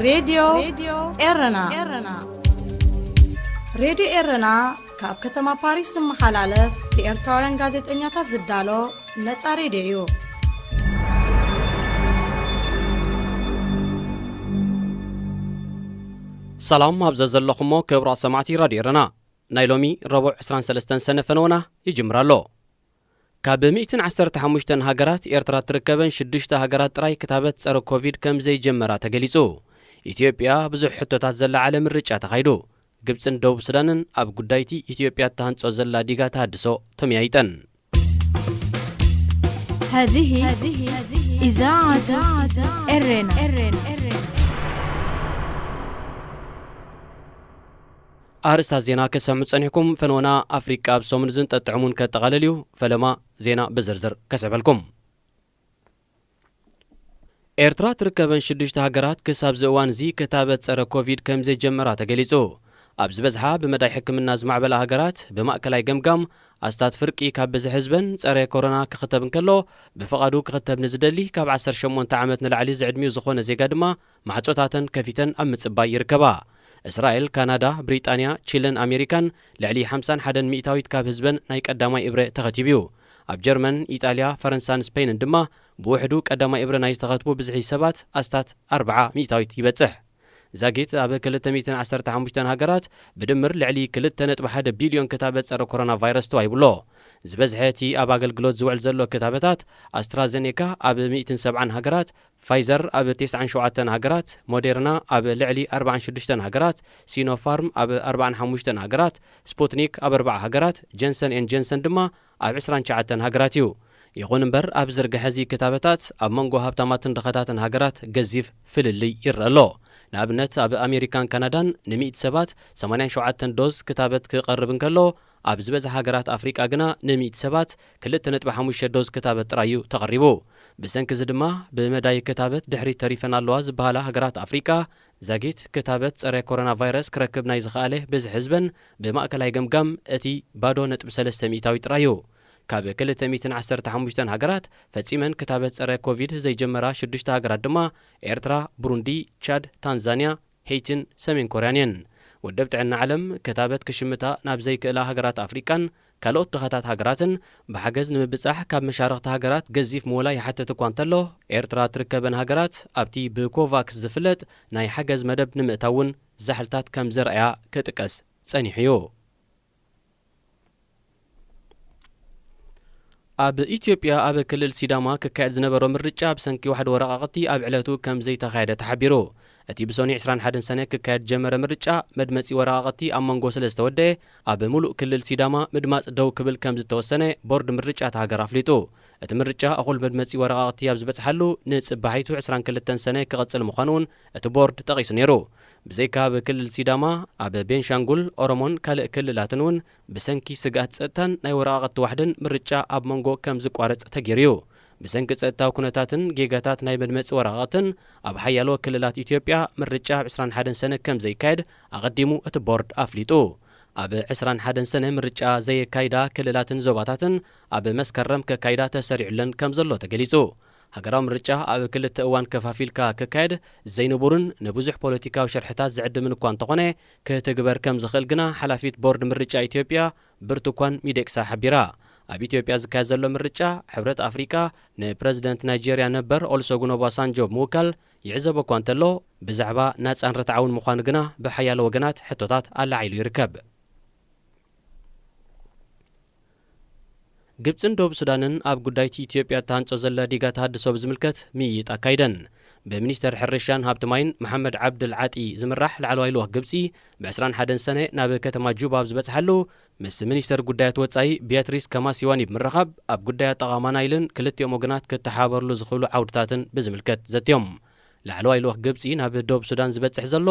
ሬድዮ ኤረና። ሬድዮ ኤረና ካብ ከተማ ፓሪስ ዝመሓላለፍ ብኤርትራውያን ጋዜጠኛታት ዝዳሎ ነጻ ሬድዮ እዩ። ሰላም ኣብ ዘዘለኹሞ ክቡራት ሰማዕቲ ራድዮ ኤረና። ናይ ሎሚ ረቡዕ ዕስራን ሰለስተን ሰነ ፈነወና ይጅምር ኣሎ። ካብ ሚእትን ዓሰርተ ሓሙሽተን ሃገራት ኤርትራ ትርከበን ሽዱሽተ ሃገራት ጥራይ ክታበት ጸረ ኮቪድ ከም ዘይጀመራ ተገሊጹ። ኢትዮጵያ ብዙሕ ሕቶታት ዘለዓለ ምርጫ ተኻይዱ። ግብጽን ደቡብ ሱዳንን ኣብ ጉዳይቲ ኢትዮጵያ እትሃንጾ ዘላ ዲጋ ተሃድሶ ተመያይጠን። هذه إذاعة إرنا. ኣርእስታት ዜና ክሰምዑ ጸኒሕኩም። ፈነወና ኣፍሪቃ ኣብ ሰሙን ዝንጠጥዕሙን ከጠቓልል እዩ። ፈለማ ዜና ብዝርዝር ከስዕበልኩም። ኤርትራ ትርከበን ሽዱሽተ ሃገራት ክሳብ እዚ እዋን እዚ ክታበት ጸረ ኮቪድ ከም ዘይጀመራ ተገሊጹ። ኣብ ዝበዝሓ ብመዳይ ሕክምና ዝማዕበላ ሃገራት ብማእከላይ ገምጋም ኣስታት ፍርቂ ካብ ብዝሒ ህዝበን ጸረ ኮሮና ክኽተብ እንከሎ፣ ብፍቓዱ ክኽተብ ንዝደሊ ካብ ዓሰርተ ሸሞንተ ዓመት ንላዕሊ ዝዕድሚኡ ዝኾነ ዜጋ ድማ ማዕጾታተን ከፊተን ኣብ ምጽባይ ይርከባ። እስራኤል፣ ካናዳ፣ ብሪጣንያ፣ ቺለን ኣሜሪካን ልዕሊ ሓምሳን ሓደን ሚእታዊት ካብ ህዝበን ናይ ቀዳማይ እብረ ተኸቲቡ እዩ። ኣብ ጀርመን፣ ኢጣልያ፣ ፈረንሳን ስፔንን ድማ ብውሕዱ ቀዳማይ እብረ ናይ ዝተኸትቡ ብዝሒ ሰባት ኣስታት ኣርብዓ ሚእታዊት ይበጽሕ። ዛጊት ኣብ ክልተ ሚእትን ዓሰርተ ሓሙሽተን ሃገራት ብድምር ልዕሊ ክልተ ነጥቢ ሓደ ቢልዮን ክታበት ጸረ ኮሮና ቫይረስ ተዋሂቡ ኣሎ። ዝበዝሐ እቲ ኣብ ኣገልግሎት ዝውዕል ዘሎ ክታበታት ኣስትራዘኔካ ኣብ ሚእትን ሰብዓን ሃገራት፣ ፋይዘር ኣብ ተስዓን ሸውዓተን ሃገራት፣ ሞዴርና ኣብ ልዕሊ ኣርባዓን ሽዱሽተን ሃገራት፣ ሲኖፋርም ኣብ ኣርባዓን ሓሙሽተን ሃገራት፣ ስፑትኒክ ኣብ ኣርባዓ ሃገራት፣ ጀንሰን ኤን ጀንሰን ድማ ኣብ ዕስራን ትሽዓተን ሃገራት እዩ። ይኹን እምበር፣ ኣብ ዝርግሐ እዚ ክታበታት ኣብ መንጎ ሃብታማትን ድኸታትን ሃገራት ገዚፍ ፍልልይ ይረአ ኣሎ። ንኣብነት፣ ኣብ ኣሜሪካን ካናዳን ንሚእቲ ሰባት ሰማንያን ሸውዓተን ዶዝ ክታበት ክቐርብ እንከሎ፣ ኣብ ዝበዝሓ ሃገራት ኣፍሪቃ ግና ንሚእቲ ሰባት ክልተ ነጥቢ ሓሙሽተ ዶዝ ክታበት ጥራይ እዩ ተቐሪቡ። ብሰንኪ እዚ ድማ፣ ብመዳይ ክታበት ድሕሪት ተሪፈን ኣለዋ ዝበሃላ ሃገራት ኣፍሪቃ፣ ዛጊት ክታበት ጸረ ኮሮና ቫይረስ ክረክብ ናይ ዝኸኣለ ብዝሒ ህዝበን ብማእከላይ ገምጋም እቲ ባዶ ነጥቢ ሰለስተ ሚእታዊት ጥራይ እዩ። ካብ ክልተ ሚእትን ዓሰርተ ሓሙሽተን ሃገራት ፈጺመን ክታበት ጸረ ኮቪድ ዘይጀመራ ሽዱሽተ ሃገራት ድማ ኤርትራ፣ ብሩንዲ፣ ቻድ፣ ታንዛንያ፣ ሄይቲን ሰሜን ኮርያን እየን። ውድብ ጥዕና ዓለም ክታበት ክሽምታ ናብ ዘይክእላ ሃገራት ኣፍሪቃን ካልኦት ድኻታት ሃገራትን ብሓገዝ ንምብጻሕ ካብ መሻርኽቲ ሃገራት ገዚፍ ምወላ ይሓትት እኳ እንተሎ፣ ኤርትራ ትርከበን ሃገራት ኣብቲ ብኮቫክስ ዝፍለጥ ናይ ሓገዝ መደብ ንምእታው እውን ዛሕልታት ከም ዘርኣያ ክጥቀስ ጸኒሑ እዩ። ኣብ ኢትዮጵያ ኣብ ክልል ሲዳማ ክካየድ ዝነበሮ ምርጫ ብሰንኪ ዋሕዲ ወረቓቕቲ ኣብ ዕለቱ ከም ዘይተኻየደ ተሓቢሩ። እቲ ብሰኑይ ዕስራን ሓደን ሰነ ክካየድ ጀመረ ምርጫ መድመጺ ወረቓቕቲ ኣብ መንጎ ስለ ዝተወደአ፣ ኣብ ሙሉእ ክልል ሲዳማ ምድማጽ ደው ክብል ከም ዝተወሰነ ቦርድ ምርጫ እታ ሃገር ኣፍሊጡ። እቲ ምርጫ እኹል መድመጺ ወረቓቕቲ ኣብ ዝበጽሓሉ ንጽባሒቱ ዕስራን ክልተን ሰነ ክቕጽል ምዃኑ እውን እቲ ቦርድ ጠቒሱ ነይሩ። ብዘይካ ኣብ ክልል ሲዳማ፣ ኣብ ቤንሻንጉል፣ ኦሮሞን ካልእ ክልላትን እውን ብሰንኪ ስግኣት ጸጥታን ናይ ወረቓቕቲ ዋሕድን ምርጫ ኣብ መንጎ ከም ዝቋረጽ ተገይሩ እዩ። ብሰንኪ ጸጥታዊ ኩነታትን ጌጋታት ናይ መድመጺ ወረቓቕትን ኣብ ሓያሎ ክልላት ኢትዮጵያ ምርጫ ኣብ ዕስራን ሓደን ሰነ ከም ዘይካየድ ኣቐዲሙ እቲ ቦርድ ኣፍሊጡ። ኣብ ዕስራን ሓደን ሰነ ምርጫ ዘየካይዳ ክልላትን ዞባታትን ኣብ መስከረም ከካይዳ ተሰሪዑለን ከም ዘሎ ተገሊጹ። ሃገራዊ ምርጫ ኣብ ክልተ እዋን ከፋፊልካ ክካየድ ዘይንቡርን ንብዙሕ ፖለቲካዊ ሽርሕታት ዝዕድምን እኳ እንተኾነ፣ ክትግበር ከም ዝኽእል ግና ሓላፊት ቦርድ ምርጫ ኢትዮጵያ ብርቱኳን ሚደቅሳ ሓቢራ። ኣብ ኢትዮጵያ ዝካየድ ዘሎ ምርጫ፣ ሕብረት ኣፍሪቃ ንፕረዚደንት ናይጄርያ ነበር ኦሉሰጉን ኦባሳንጆ ብምውካል ይዕዘቦ እኳ እንተሎ፣ ብዛዕባ ናጻን ርትዓውን ምዃኑ ግና ብሓያሎ ወገናት ሕቶታት ኣላዒሉ ይርከብ። ግብጽን ደቡብ ሱዳንን ኣብ ጉዳይቲ ኢትዮጵያ እተሃንጾ ዘላ ዲጋ ተሃድሶ ብዝምልከት ምይይጥ ኣካይደን። ብሚኒስተር ሕርሻን ሃብቲ ማይን መሓመድ ዓብድል ዓጢ ዝምራሕ ላዕለዋይ ልኡኽ ግብጺ ብዕስራን ሓደን ሰነ ናብ ከተማ ጁባ ኣብ ዝበጽሓሉ፣ ምስ ሚኒስተር ጉዳያት ወጻኢ ቢያትሪስ ከማሲዋኒ ብምርኻብ ኣብ ጉዳይ ኣጠቓቕማ ናይልን ክልቲኦም ወገናት ክተሓባበርሉ ዝኽእሉ ዓውድታትን ብዝምልከት ዘትዮም። ላዕለዋይ ልኡኽ ግብጺ ናብ ደቡብ ሱዳን ዝበጽሕ ዘሎ፣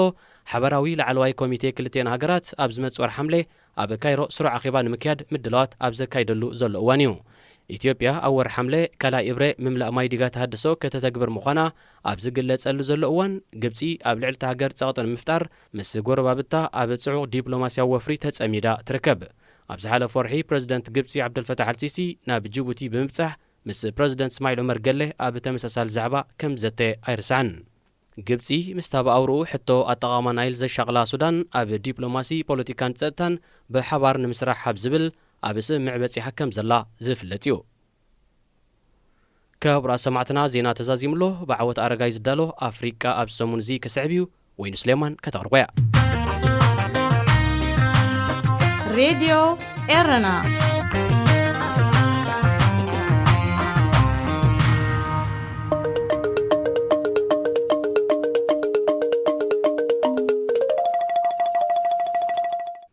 ሓባራዊ ላዕለዋይ ኮሚቴ ክልቲኤን ሃገራት ኣብ ዝመጽእ ወርሒ ሓምለ ኣብ ካይሮ ስሩዕ ኣኼባ ንምክያድ ምድላዋት ኣብ ዘካይደሉ ዘሎ እዋን እዩ። ኢትዮጵያ ኣብ ወርሒ ሓምለ ካልኣይ እብረ ምምላእ ማይ ዲጋ ተሃድሶ ከተተግብር ምዃና ኣብ ዝግለጸሉ ዘሎ እዋን፣ ግብጺ ኣብ ልዕሊ እታ ሃገር ጸቕጢ ንምፍጣር ምስ ጎረባብታ ኣብ ጽዑቕ ዲፕሎማስያዊ ወፍሪ ተጸሚዳ ትርከብ። ኣብ ዝሓለፈ ወርሒ ፕረዚደንት ግብጺ ዓብደልፈታሕ ኣልሲሲ ናብ ጅቡቲ ብምብጻሕ ምስ ፕረዚደንት እስማዒል ዑመር ገለ ኣብ ተመሳሳሊ ዛዕባ ከም ዝዘተ ኣይርሳዕን። ግብጺ ምስታ ብኣውርኡ ሕቶ ኣጠቓቕማ ናይል ዘሻቕላ ሱዳን ኣብ ዲፕሎማሲ፣ ፖለቲካን ጸጥታን ብሓባር ንምስራሕ ኣብ ዝብል ኣብ ስምምዕ በጺሓ ከም ዘላ ዝፍለጥ እዩ። ክቡራት ሰማዕትና፣ ዜና ተዛዚሙ ኣሎ። ብዓወት ኣረጋይ ዝዳሎ ኣፍሪቃ ኣብ ሰሙን እዚ ክስዕብ እዩ። ወይኒ ስሌማን ከተቕርቦ እያ። ሬድዮ ኤረና።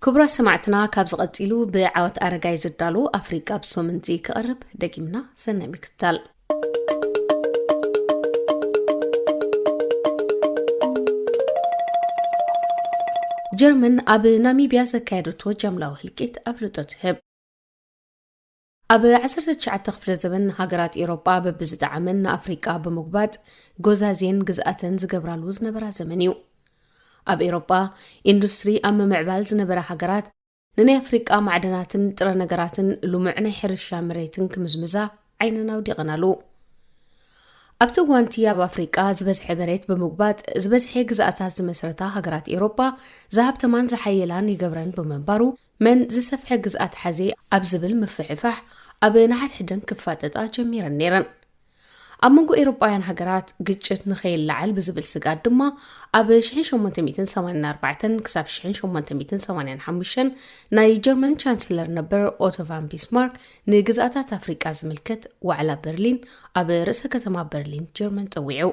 ክቡራት ሰማዕትና፣ ካብዚ ቀጺሉ ብዓወት ኣረጋይ ዝዳሎ ኣፍሪቃ ብሶምንቲ ክቐርብ ደጊምና ሰናይ ምክትታል። ጀርመን ኣብ ናሚብያ ዘካየደቶ ጃምላዊ ህልቂት ኣፍልጦ ትህብ። ኣብ ዓሰርተ ትሽዓተ ክፍለ ዘበን ሃገራት ኤውሮጳ በብዝጠዓመን ንኣፍሪቃ ብምጉባጥ ጎዛዜን ግዝኣተን ዝገብራሉ ዝነበራ ዘመን እዩ። ኣብ ኤውሮጳ ኢንዱስትሪ ኣብ ምምዕባል ዝነበራ ሃገራት ንናይ ኣፍሪቃ ማዕደናትን ጥረ ነገራትን ልሙዕ ናይ ሕርሻ መሬትን ክምዝምዛ ዓይነን ኣውዲቐናሉ። ኣብቲ እዋንቲ ኣብ ኣፍሪቃ ዝበዝሐ መሬት ብምጉባጥ ዝበዝሐ ግዝኣታት ዝመስረታ ሃገራት ኤውሮጳ ዝሃብተማን ዝሓየላን ይገብረን ብምንባሩ መን ዝሰፍሐ ግዝኣት ሓዜ ኣብ ዝብል ምፍሕፋሕ ኣብ ንሓድሕደን ክፋጠጣ ጀሚረን ነይረን። ኣብ መንጎ ኤውሮጳውያን ሃገራት ግጭት ንኸይለዓል ብዝብል ስግኣት ድማ ኣብ ሽሕን ሸሞንተ ሚእትን ሰማንያን ኣርባዕተን ክሳብ ሽሕን ሸሞንተ ሚእትን ሰማንያን ሓሙሽተን ናይ ጀርመን ቻንስለር ነበር ኦቶ ቫን ቢስማርክ ንግዝኣታት ኣፍሪቃ ዝምልከት ዋዕላ በርሊን ኣብ ርእሰ ከተማ በርሊን ጀርመን ጸዊዑ።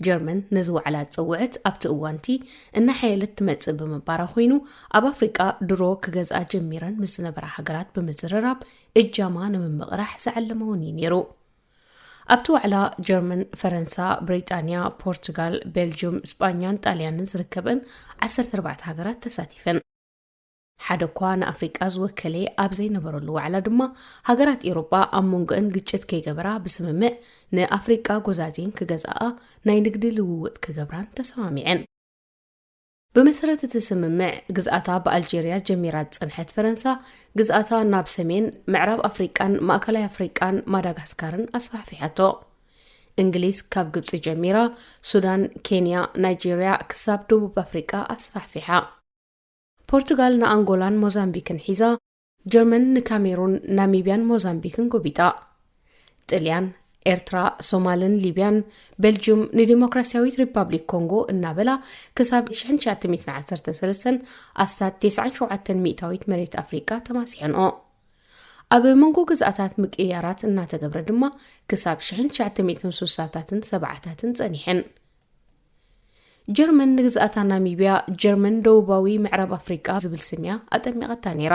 ጀርመን ነዚ ዋዕላ ዝጸውዐት ኣብቲ እዋንቲ እናሓየለት ትመጽእ ብምንባራ ኮይኑ ኣብ ኣፍሪቃ ድሮ ክገዝኣ ጀሚረን ምስ ዝነበራ ሃገራት ብምዝርራብ እጃማ ንምምቕራሕ ዝዓለመ እውን እዩ ነይሩ። ኣብቲ ዋዕላ ጀርመን፣ ፈረንሳ፣ ብሪጣንያ፣ ፖርቱጋል፣ ቤልጅም፣ ስጳኛን ጣልያንን ዝርከበን ዓሰርተ ኣርባዕተ ሃገራት ተሳቲፈን። ሓደ እኳ ንኣፍሪቃ ዝወከለ ኣብ ዘይነበረሉ ዋዕላ ድማ ሃገራት ኤውሮጳ ኣብ መንጎአን ግጭት ከይገበራ ብስምምዕ ንኣፍሪቃ ጎዛዜን ክገዝኣ ናይ ንግዲ ልውውጥ ክገብራን ተሰማሚዐን። ብመሰረት እቲ ስምምዕ ግዝኣታ ብኣልጀርያ ጀሚራ ዝጸንሐት ፈረንሳ ግዝኣታ ናብ ሰሜን ምዕራብ ኣፍሪቃን ማእከላይ ኣፍሪቃን ማዳጋስካርን ኣስፋሕፊሓቶ። እንግሊዝ ካብ ግብጺ ጀሚራ ሱዳን፣ ኬንያ፣ ናይጄርያ ክሳብ ደቡብ ኣፍሪቃ ኣስፋሕፊሓ። ፖርቱጋል ንኣንጎላን ሞዛምቢክን ሒዛ፣ ጀርመን ንካሜሩን፣ ናሚብያን ሞዛምቢክን ጎቢጣ። ጥልያን፣ ኤርትራ፣ ሶማልን ሊብያን፣ ቤልጅዩም ንዲሞክራሲያዊት ሪፓብሊክ ኮንጎ እናበላ ክሳብ ሽሕን ትሽዓተ ሚእትን ዓሰርተ ሰለስተን ኣስታት ተስዓን ሸውዓተን ሚእታዊት መሬት ኣፍሪቃ ተማሲሐንኦ። ኣብ መንጎ ግዝኣታት ምቅይያራት እናተገብረ ድማ ክሳብ ሽሕን ትሽዓተ ሚእትን ስሳታትን ሰብዓታትን ጸኒሐን። ጀርመን ንግዝኣታ ናሚብያ ጀርመን ደቡባዊ ምዕራብ ኣፍሪቃ ዝብል ስምያ ኣጠሚቐታ ነይራ።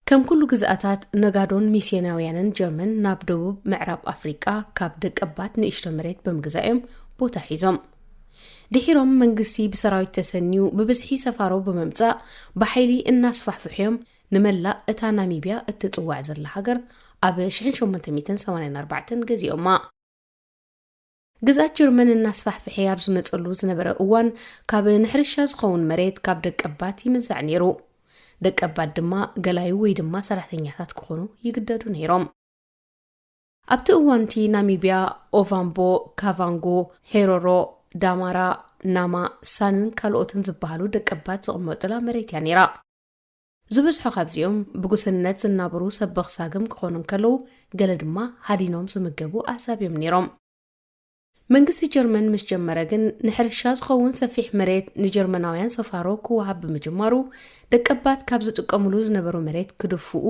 ከም ኩሉ ግዝኣታት ነጋዶን ሚስዮናውያንን ጀርመን ናብ ደቡብ ምዕራብ ኣፍሪቃ ካብ ደቀባት ንእሽቶ መሬት ብምግዛእ እዮም ቦታ ሒዞም። ድሒሮም መንግስቲ ብሰራዊት ተሰንዩ ብብዝሒ ሰፋሮ ብምምጻእ ብሓይሊ እናስፋሕፍሑ እዮም ንመላእ እታ ናሚብያ እትጽዋዕ ዘላ ሃገር ኣብ ሽሕን ሸሞንተ ሚእትን ሰማንያን ኣርባዕተን ገዚኦማ። ግዝኣት ጀርመን እናስፋሕፍሐ ኣብ ዝመጸሉ ዝነበረ እዋን ካብ ንሕርሻ ዝኸውን መሬት ካብ ደቀባት ይምንዛዕ ነይሩ። ደቀባት ድማ ገላዩ ወይ ድማ ሰራሕተኛታት ክኾኑ ይግደዱ ነይሮም። ኣብቲ እዋንቲ ናሚብያ ኦቫምቦ፣ ካቫንጎ፣ ሄሮሮ፣ ዳማራ፣ ናማ፣ ሳንን ካልኦትን ዝበሃሉ ደቀባት ዝቕመጡላ መሬት እያ ነይራ። ዝበዝሑ ካብዚኦም ብጉስነት ዝናብሩ ሰበኽ ሳግም ክኾኑ እንከለዉ፣ ገለ ድማ ሃዲኖም ዝምገቡ ኣህዛብ እዮም ነይሮም። መንግስቲ ጀርመን ምስ ጀመረ ግን ንሕርሻ ዝኸውን ሰፊሕ መሬት ንጀርመናውያን ሰፋሮ ክወሃብ ብምጅማሩ፣ ደቀባት ካብ ዝጥቀምሉ ዝነበሩ መሬት ክድፍኡ፣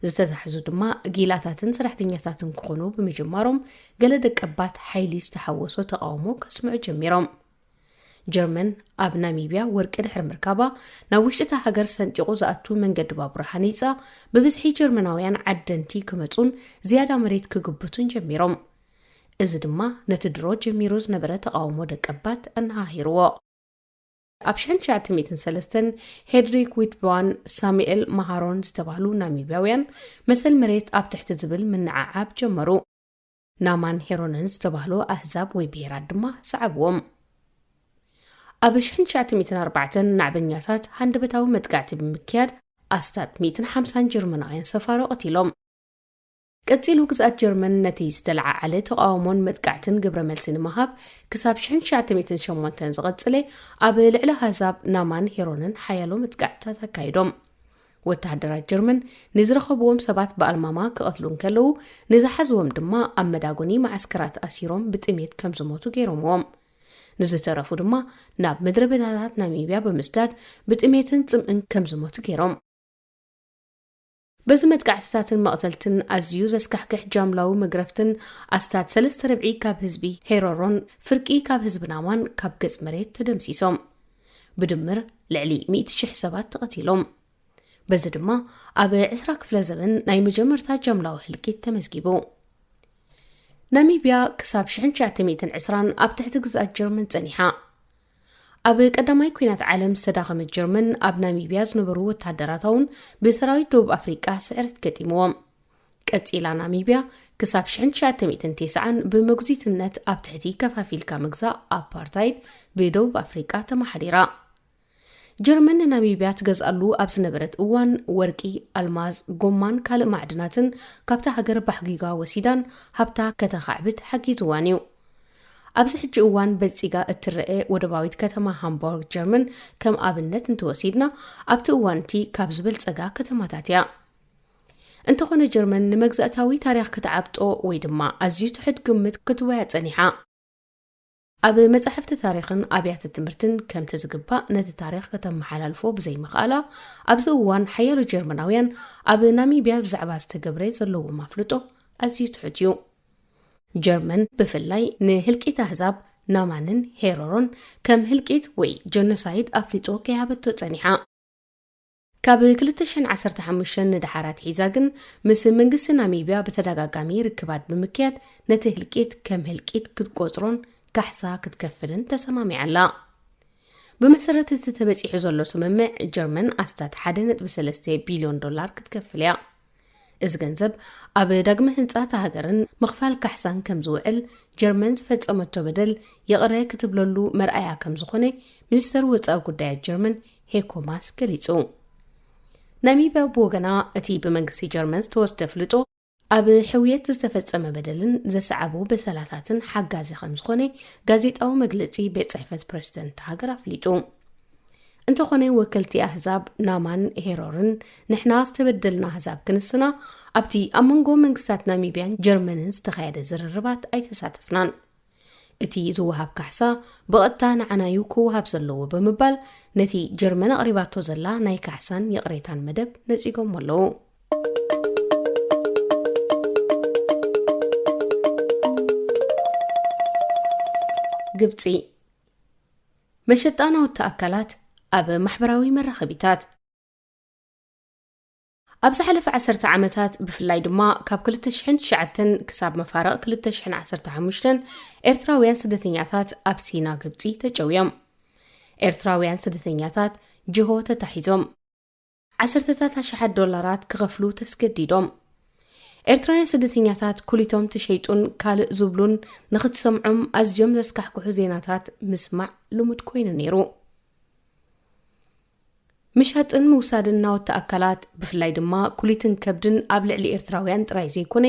ዝተታሕዙ ድማ ጊላታትን ሰራሕተኛታትን ክኾኑ ብምጅማሮም፣ ገለ ደቀባት ሓይሊ ዝተሓወሶ ተቓውሞ ከስምዑ ጀሚሮም። ጀርመን ኣብ ናሚብያ ወርቂ ድሕሪ ምርካባ፣ ናብ ውሽጢ እታ ሃገር ሰንጢቑ ዝኣቱ መንገዲ ባቡር ሃኒጻ፣ ብብዝሒ ጀርመናውያን ዓደንቲ ክመጹን ዝያዳ መሬት ክግብቱን ጀሚሮም። እዚ ድማ ነቲ ድሮ ጀሚሩ ዝነበረ ተቓውሞ ደቀባት ኣነሃሂርዎ። ኣብ ሽሕን ትሽዓተ ሚእትን ሰለስተን ሄድሪክ ዊትባን ሳሙኤል ማሃሮን ዝተባህሉ ናሚብያውያን መሰል መሬት ኣብ ትሕቲ ዝብል ምንዓዓብ ጀመሩ። ናማን ሄሮንን ዝተባህሉ ኣህዛብ ወይ ብሄራት ድማ ሰዓብዎም። ኣብ ሽሕን ትሽዓተ ሚእትን ኣርባዕተን ናዕበኛታት ሃንደበታዊ መጥቃዕቲ ብምክያድ ኣስታት ሚእትን ሓምሳን ጀርመናውያን ሰፋሮ ቀቲሎም። ቀጺሉ ግዝኣት ጀርመን ነቲ ዝተለዓዓለ ተቓውሞን መጥቃዕትን ግብረ መልሲ ንምሃብ ክሳብ ሽሕን ትሽዓተ ሚእትን ሸሞንተን ዝቐጸለ ኣብ ልዕሊ ኣህዛብ ናማን ሄሮንን ሓያሎ መጥቃዕትታት ኣካይዶም። ወተሃደራት ጀርመን ንዝረኸብዎም ሰባት ብኣልማማ ክቐትሉ እንከለዉ፣ ንዝሓዝዎም ድማ ኣብ መዳጎኒ መዓስከራት ኣሲሮም ብጥሜት ከም ዝሞቱ ገይሮምዎም። ንዝተረፉ ድማ ናብ ምድረ በዳታት ናሚብያ ብምስዳድ ብጥሜትን ጽምእን ከም ዝሞቱ ገይሮም። በዚ መጥቃዕትታትን መቕተልትን ኣዝዩ ዘስካሕክሕ ጃምላዊ መግረፍትን ኣስታት ሰለስተ ርብዒ ካብ ህዝቢ ሄሮሮን ፍርቂ ካብ ህዝቢ ናማን ካብ ገጽ መሬት ተደምሲሶም። ብድምር ልዕሊ ሚእቲ ሽሕ ሰባት ተቐቲሎም። በዚ ድማ ኣብ ዕስራ ክፍለ ዘበን ናይ መጀመርታ ጃምላዊ ህልቂት ተመዝጊቡ። ናሚብያ ክሳብ ሽሕን ትሽዓተ ሚእትን ዕስራን ኣብ ትሕቲ ግዝኣት ጀርመን ጸኒሓ። ኣብ ቀዳማይ ኲናት ዓለም ዝተዳኸመት ጀርመን ኣብ ናሚብያ ዝነበሩ ወተሃደራታ እውን ብሰራዊት ደቡብ ኣፍሪቃ ስዕረት ገጢምዎም። ቀጺላ ናሚብያ ክሳብ ሽሕን ትሽዓተ ሚእትን ተስዓን ብመጉዚትነት ኣብ ትሕቲ ከፋፊልካ ምግዛእ ኣፓርታይድ ብደቡብ ኣፍሪቃ ተመሓዲራ። ጀርመን ንናሚብያ ትገዝኣሉ ኣብ ዝነበረት እዋን ወርቂ፣ ኣልማዝ፣ ጎማን ካልእ ማዕድናትን ካብታ ሃገር ባሕጊጋ ወሲዳን ሃብታ ከተኻዕብት ሓጊዝዋን እዩ። ኣብዚ ሕጂ እዋን በልጺጋ እትረአ ወደባዊት ከተማ ሃምቦርግ ጀርመን ከም ኣብነት እንተወሲድና፣ ኣብቲ እዋን እቲ ካብ ዝበልጸጋ ከተማታት እያ። እንተኾነ ጀርመን ንመግዛእታዊ ታሪኽ ክትዓብጦ ወይ ድማ ኣዝዩ ትሑት ግምት ክትወያ ጸኒሓ። ኣብ መጻሕፍቲ ታሪኽን ኣብያተ ትምህርትን ከምቲ ዝግባእ ነቲ ታሪኽ ከተመሓላልፎ ብዘይምኽኣላ፣ ኣብዚ እዋን ሓያሎ ጀርመናውያን ኣብ ናሚብያ ብዛዕባ ዝተገብረ ዘለዎም ኣፍልጦ ኣዝዩ ትሑት እዩ። ጀርመን ብፍላይ ንህልቂት ኣህዛብ ናማንን ሄሮሮን ከም ህልቂት ወይ ጀኖሳይድ ኣፍልጦ ከይሃበቶ ጸኒሓ። ካብ ክልተ ሽሕን ዓሰርተ ሓሙሽተን ንደሓር ኣትሒዛ ግን፣ ምስ መንግስቲ ናሚብያ ብተደጋጋሚ ርክባት ብምክያድ፣ ነቲ ህልቂት ከም ህልቂት ክትቆጽሮን ካሕሳ ክትከፍልን ተሰማሚዓ ኣላ። ብመሰረት እቲ ተበጺሑ ዘሎ ስምምዕ፣ ጀርመን ኣስታት ሓደ ነጥቢ ሰለስተ ቢልዮን ዶላር ክትከፍል እያ። እዚ ገንዘብ ኣብ ዳግመ ህንጻ እታ ሃገርን ምኽፋል ካሕሳን ከም ዝውዕል፣ ጀርመን ዝፈጸመቶ በደል ይቕረ ክትብለሉ መርኣያ ከም ዝኾነ ሚኒስተር ወጻኢ ጉዳያት ጀርመን ሄኮ ማስ ገሊጹ። ናሚብያ ብወገና፣ እቲ ብመንግስቲ ጀርመን ዝተወስደ ኣፍልጦ ኣብ ሕውየት ዝተፈጸመ በደልን ዘሰዓቡ በሰላታትን ሓጋዚ ከም ዝኾነ ጋዜጣዊ መግለጺ ቤት ጽሕፈት ፕረዚደንት እታ ሃገር ኣፍሊጡ። እንተኾነ፣ ወከልቲ ኣህዛብ ናማን ሄሮርን፣ ንሕና ዝተበደልና ኣህዛብ ክንስና፣ ኣብቲ ኣብ መንጎ መንግስታት ናሚብያን ጀርመንን ዝተኻየደ ዝርርባት ኣይተሳተፍናን። እቲ ዝወሃብ ካሕሳ ብቐጥታ ንዓናዩ ክወሃብ ዘለዎ ብምባል፣ ነቲ ጀርመን ኣቕሪባቶ ዘላ ናይ ካሕሳን ይቕሬታን መደብ ነጺጎሞ ኣለዉ። ግብጺ። መሸጣ ናውቲ ኣካላት ኣብ ማሕበራዊ መራኸቢታት። ኣብ ዝሓለፈ ዓሰርተ ዓመታት፣ ብፍላይ ድማ ካብ ክልተ ሽሕን ትሽዓተን ክሳብ መፋርቕ ክልተ ሽሕን ዓሰርተ ሓሙሽተን፣ ኤርትራውያን ስደተኛታት ኣብ ሲና ግብጺ ተጨውዮም። ኤርትራውያን ስደተኛታት ጅሆ ተታሒዞም። ዓሰርተታት ኣሽሓት ዶላራት ክኸፍሉ ተስገዲዶም። ኤርትራውያን ስደተኛታት ኩሊቶም ተሸይጡን ካልእ ዝብሉን ንኽትሰምዖም ኣዝዮም ዘስካሕክሑ ዜናታት ምስማዕ ልሙድ ኮይኑ ነይሩ። ምሻጥን ምውሳድን ናውቲ ኣካላት፣ ብፍላይ ድማ ኩሊትን ከብድን ኣብ ልዕሊ ኤርትራውያን ጥራይ ዘይኮነ፣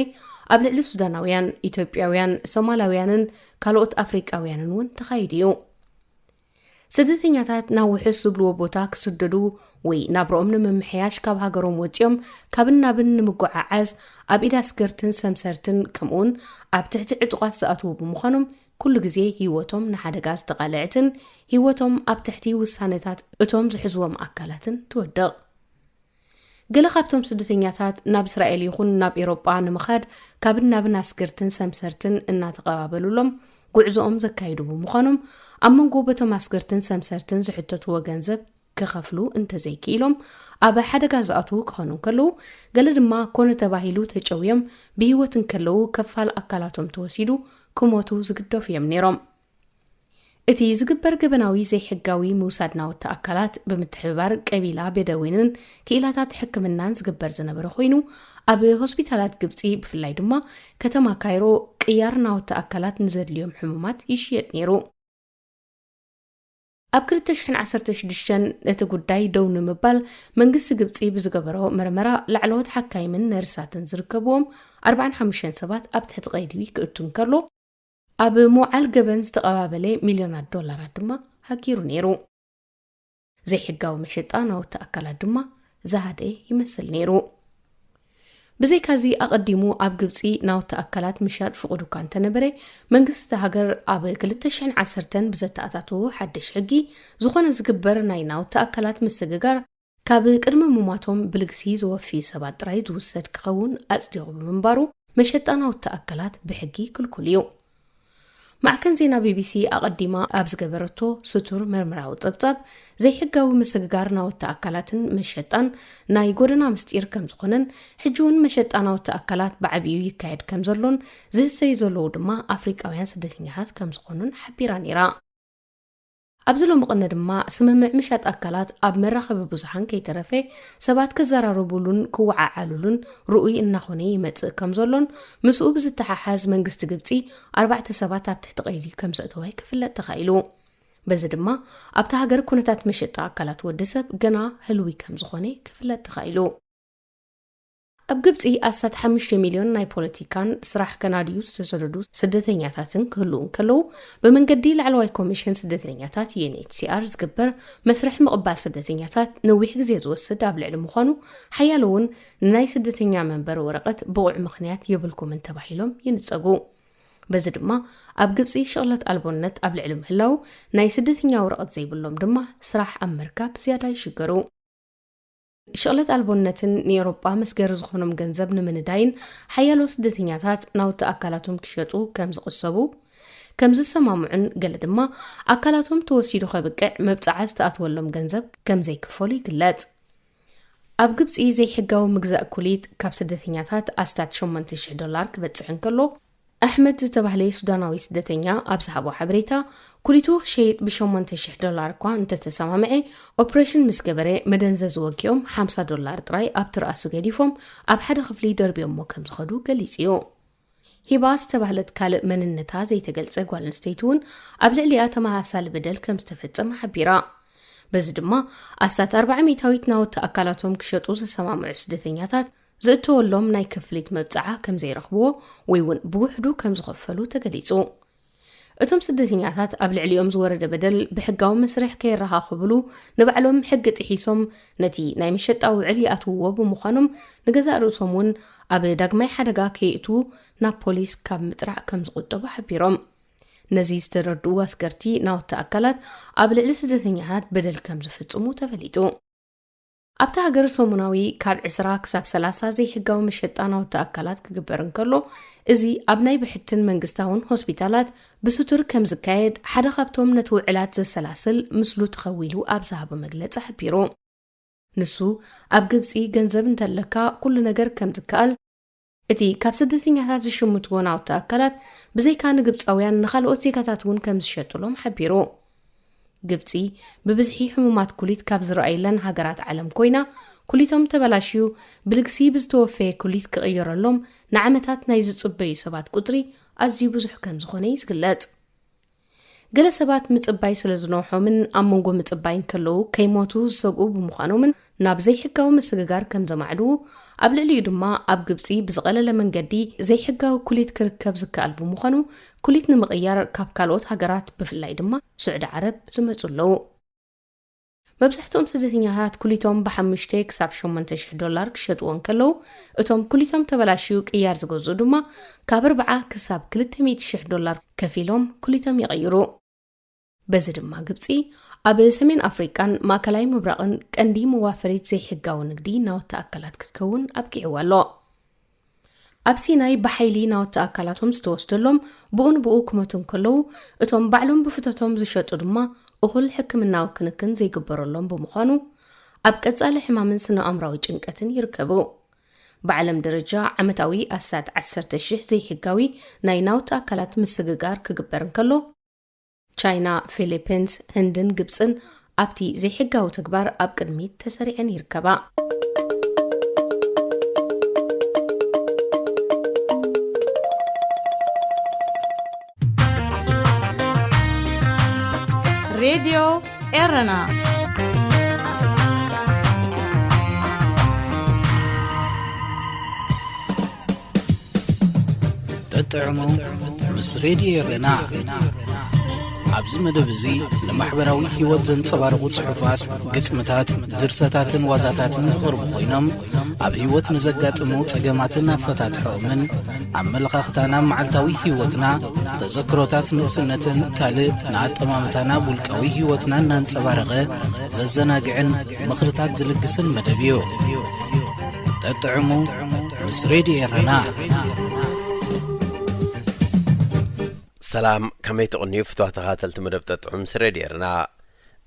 ኣብ ልዕሊ ሱዳናውያን፣ ኢትዮጵያውያን፣ ሶማላውያንን ካልኦት ኣፍሪቃውያንን እውን ተኻይዱ እዩ። ስደተኛታት ናብ ውሑስ ዝብልዎ ቦታ ክስደዱ ወይ ናብርኦም ንምምሕያሽ ካብ ሃገሮም ወጺኦም ካብን ናብን ንምጉዓዓዝ ኣብ ኢድ ኣስገርትን ሰምሰርትን ከምኡውን ኣብ ትሕቲ ዕጡቓት ዝኣትዉ ብምዃኖም ኩሉ ግዜ ህይወቶም ንሓደጋ ዝተቓልዐትን ህይወቶም ኣብ ትሕቲ ውሳነታት እቶም ዝሕዝዎም ኣካላትን ትወድቕ። ገለ ካብቶም ስደተኛታት ናብ እስራኤል ይኹን ናብ ኤውሮጳ ንምኻድ ካብን ናብን ኣስገርትን ሰምሰርትን እናተቐባበሉሎም ጉዕዞኦም ዘካይዱ ብምዃኖም፣ ኣብ መንጎ በቶም ኣስገርትን ሰምሰርትን ዝሕተትዎ ገንዘብ ክኸፍሉ እንተዘይክኢሎም ኣብ ሓደጋ ዝኣትዉ ክኾኑ እንከለዉ፣ ገለ ድማ ኮነ ተባሂሉ ተጨውዮም ብህይወት እንከለዉ ከፋል ኣካላቶም ተወሲዱ ክሞቱ ዝግደፉ እዮም ነይሮም። እቲ ዝግበር ገበናዊ ዘይሕጋዊ ምውሳድ ናውቲ ኣካላት ብምትሕብባር ቀቢላ ቤደዊንን ክኢላታት ሕክምናን ዝግበር ዝነበረ ኮይኑ፣ ኣብ ሆስፒታላት ግብጺ ብፍላይ ድማ ከተማ ካይሮ ቅያር ናውቲ ኣካላት ንዘድልዮም ሕሙማት ይሽየጥ ነይሩ። ኣብ ክልተ ሽሕን ዓሰርተ ሽዱሽተን ነቲ ጉዳይ ደው ንምባል መንግስቲ ግብጺ ብዝገበሮ መርመራ፣ ላዕለዎት ሓካይምን ነርሳትን ዝርከብዎም ኣርባዓን ሓሙሽተን ሰባት ኣብ ትሕቲ ቀይዲ ክእቱ እንከሎ፣ ኣብ ምውዓል ገበን ዝተቐባበለ ሚልዮናት ዶላራት ድማ ሃጊሩ ነይሩ። ዘይሕጋዊ መሸጣ ናውቲ ኣካላት ድማ ዝሃደ ይመስል ነይሩ። ብዘይካዚ፣ ኣቐዲሙ ኣብ ግብጺ ናውቲ ኣካላት ምሻጥ ፍቑድ እኳ እንተነበረ፣ መንግስቲ እታ ሃገር ኣብ ክልተ ሽሕን ዓሰርተን ብዘተኣታተዎ ሓድሽ ሕጊ፣ ዝኾነ ዝግበር ናይ ናውቲ ኣካላት ምስግጋር ካብ ቅድሚ ምሟቶም ብልግሲ ዘወፍዩ ሰባት ጥራይ ዝውሰድ ክኸውን ኣጽዲቑ ብምንባሩ፣ መሸጣ ናውቲ ኣካላት ብሕጊ ክልኩል እዩ። ማዕከን ዜና ቢቢሲ ኣቐዲማ ኣብ ዝገበረቶ ስቱር መርመራዊ ጸብጻብ፣ ዘይሕጋዊ ምስግጋር ናውቲ ኣካላትን መሸጣን ናይ ጎደና ምስጢር ከም ዝኾነን፣ ሕጂ እውን መሸጣ ናውቲ ኣካላት ብዓቢኡ ይካየድ ከም ዘሎን፣ ዝህሰዩ ዘለዉ ድማ ኣፍሪቃውያን ስደተኛታት ከም ዝኾኑን ሓቢራ ነይራ። ኣብዚ ሎሚ ቅነ ድማ፣ ስምምዕ ምሻጥ ኣካላት ኣብ መራኸቢ ብዙሓን ከይተረፈ ሰባት ክዘራረቡሉን ክወዓዓሉሉን ርኡይ እናኾነ ይመጽእ ከም ዘሎን፣ ምስኡ ብዝተሓሓዝ መንግስቲ ግብጺ ኣርባዕተ ሰባት ኣብ ትሕቲ ቀይዲ ከም ዘእተወ ክፍለጥ ተኻኢሉ። በዚ ድማ ኣብታ ሃገር ኩነታት መሸጣ ኣካላት ወዲ ሰብ ገና ህልዊ ከም ዝኾነ ክፍለጥ ተኻኢሉ። ኣብ ግብጺ ኣስታት ሓሙሽተ ሚልዮን ናይ ፖለቲካን ስራሕ ከናድዩ ዝተሰደዱ ስደተኛታትን ክህልዉ እንከለዉ፣ ብመንገዲ ላዕለዋይ ኮሚሽን ስደተኛታት፣ ዩ ኤን ኤች ሲ ኣር፣ ዝግበር መስርሕ ምቕባል ስደተኛታት ነዊሕ ግዜ ዝወስድ ኣብ ልዕሊ ምዃኑ፣ ሓያሎ እውን ንናይ ስደተኛ መንበሪ ወረቐት ብቑዕ ምኽንያት የብልኩምን ተባሂሎም ይንጸጉ። በዚ ድማ ኣብ ግብጺ ሽቕለት ኣልቦነት ኣብ ልዕሊ ምህላው፣ ናይ ስደተኛ ወረቐት ዘይብሎም ድማ ስራሕ ኣብ ምርካብ ዝያዳ ይሽገሩ። ሽቕለት ኣልቦነትን ንኤውሮጳ መስገሪ ዝኾኖም ገንዘብ ንምንዳይን ሓያሎ ስደተኛታት ናውቲ ኣካላቶም ክሸጡ ከም ዝቕሰቡ፣ ከም ዝሰማምዑን ገለ ድማ ኣካላቶም ተወሲዱ ከብቅዕ መብጽዓ ዝተኣትወሎም ገንዘብ ከም ዘይክፈሉ ይግለጽ። ኣብ ግብጺ ዘይሕጋዊ ምግዛእ ኩሊት ካብ ስደተኛታት ኣስታት ሸሞንተ ሽሕ ዶላር ክበጽሕ እንከሎ፣ ኣሕመድ ዝተባህለ ሱዳናዊ ስደተኛ ኣብ ዝሃቦ ሓበሬታ፣ ኩሊቱ ክሸይጥ ብሸሞንተ ሽሕ ዶላር እኳ እንተተሰማምዐ፣ ኦፕሬሽን ምስ ገበረ መደንዘዚ ወጊኦም ሓምሳ ዶላር ጥራይ ኣብቲ ርኣሱ ገዲፎም ኣብ ሓደ ክፍሊ ደርብዮሞ ከም ዝኸዱ ገሊጹ እዩ። ሂባ ዝተባህለት ካልእ መንነታ ዘይተገልጸ ጓል ኣንስተይቲ እውን ኣብ ልዕሊኣ ተመሳሳሊ በደል ከም ዝተፈጸመ ሓቢራ። በዚ ድማ ኣስታት ኣርባዓ ሚእታዊት ናውቲ ኣካላቶም ክሸጡ ዝሰማምዑ ስደተኛታት ዝእተወሎም ናይ ክፍሊት መብጽዓ ከም ዘይረኽብዎ ወይ እውን ብውሕዱ ከም ዝኸፈሉ ተገሊጹ። እቶም ስደተኛታት ኣብ ልዕሊኦም ዝወረደ በደል ብሕጋዊ መስርሕ ከየረኻኽብሉ ንባዕሎም ሕጊ ጥሒሶም ነቲ ናይ መሸጣ ውዕል ይኣትውዎ ብምዃኖም፣ ንገዛእ ርእሶም እውን ኣብ ዳግማይ ሓደጋ ከየእትዉ ናብ ፖሊስ ካብ ምጥራዕ ከም ዝቑጠቡ ሓቢሮም። ነዚ ዝተረድኡ ኣስገርቲ ናውቲ ኣካላት ኣብ ልዕሊ ስደተኛታት በደል ከም ዝፍጽሙ ተፈሊጡ። ኣብታ ሃገር ሰሙናዊ ካብ ዕስራ ክሳብ ሰላሳ ዘይሕጋዊ መሸጣ ናውቲ ኣካላት ክግበር እንከሎ፣ እዚ ኣብ ናይ ብሕትን መንግስታውን ሆስፒታላት ብስቱር ከም ዝካየድ ሓደ ካብቶም ነቲ ውዕላት ዘሰላስል ምስሉ ተኸዊሉ ኣብ ዝሃቦ መግለጺ ሓቢሩ። ንሱ፣ ኣብ ግብጺ ገንዘብ እንተለካ ኩሉ ነገር ከም ዝከኣል፣ እቲ ካብ ስደተኛታት ዝሽምትዎ ናውቲ ኣካላት ብዘይካ ንግብጻውያን ንኻልኦት ዜጋታት እውን ከም ዝሸጥሎም ሓቢሩ። ግብጺ ብብዝሒ ሕሙማት ኩሊት ካብ ዝረኣየለን ሃገራት ዓለም ኮይና፣ ኩሊቶም ተበላሽዩ ብልግሲ ብዝተወፈየ ኩሊት ክቕየረሎም ንዓመታት ናይ ዝጽበዩ ሰባት ቁጽሪ ኣዝዩ ብዙሕ ከም ዝኾነ እዩ ዝግለጽ። ገለ ሰባት ምጽባይ ስለ ዝነውሖምን ኣብ መንጎ ምጽባይ እንከለዉ ከይሞቱ ዝሰግኡ ብምዃኖምን ናብ ዘይሕጋዊ ምስግጋር ከም ዘማዕድዉ፣ ኣብ ልዕሊኡ ድማ ኣብ ግብጺ ብዝቐለለ መንገዲ ዘይሕጋዊ ኩሊት ክርከብ ዝከኣል ብምዃኑ፣ ኩሊት ንምቕያር ካብ ካልኦት ሃገራት ብፍላይ ድማ ስዑዲ ዓረብ ዝመጹ ኣለዉ። መብዛሕትኦም ስደተኛታት ኩሊቶም ብሓሙሽተ ክሳብ ሸሞንተ ሽሕ ዶላር ክሸጥዎ እንከለዉ፣ እቶም ኩሊቶም ተበላሽዩ ቅያር ዝገዝኡ ድማ ካብ ኣርብዓ ክሳብ ክልተ ሚእቲ ሽሕ ዶላር ከፊሎም ኩሊቶም ይቕይሩ። በዚ ድማ ግብጺ ኣብ ሰሜን ኣፍሪቃን ማእከላይ ምብራቕን ቀንዲ መዋፈሪት ዘይሕጋዊ ንግዲ ናውቲ ኣካላት ክትከውን ኣብቂዕዋ ኣሎ። ኣብ ሲናይ ብሓይሊ ናውቲ ኣካላቶም ዝተወስደሎም ብኡ ንብኡ ክመቱ እንከለዉ፣ እቶም ባዕሎም ብፍቶቶም ዝሸጡ ድማ እኹል ሕክምናዊ ክንክን ዘይግበረሎም ብምዃኑ፣ ኣብ ቀጻሊ ሕማምን ስነ ኣእምራዊ ጭንቀትን ይርከቡ። ብዓለም ደረጃ ዓመታዊ ኣስታት ዓሰርተ ሽሕ ዘይሕጋዊ ናይ ናውቲ ኣካላት ምስግጋር ክግበር እንከሎ፣ ቻይና፣ ፊሊፒንስ፣ ህንድን ግብጽን ኣብቲ ዘይሕጋዊ ተግባር ኣብ ቅድሚት ተሰሪዐን ይርከባ። ሬድዮ ኤረና። ጠጥዕሙ ምስ ሬድዮ ኤረና። ኣብዚ መደብ እዚ ንማሕበራዊ ህይወት ዘንጸባርቑ ጽሑፋት፣ ግጥምታት፣ ድርሰታትን ዋዛታትን ዝቐርቡ ኮይኖም፣ ኣብ ህይወት ንዘጋጥሙ ጸገማትን ኣፈታትሖኦምን፣ ኣመለኻኽታና፣ መዓልታዊ ህይወትና፣ ተዘክሮታት ንእስነትን ካልእ ንኣጠማምታና፣ ውልቃዊ ህይወትና እናንጸባረቐ ዘዘናግዕን ምኽርታት ዝልግስን መደብ እዩ። ጠጥዕሙ ምስ ሬድዮ ኤረና። ሰላም፣ ከመይ ትቕንዩ ፍትዋ ተኻተልቲ መደብ ጠጥዑም ምስ ሬድዮ ኤረና?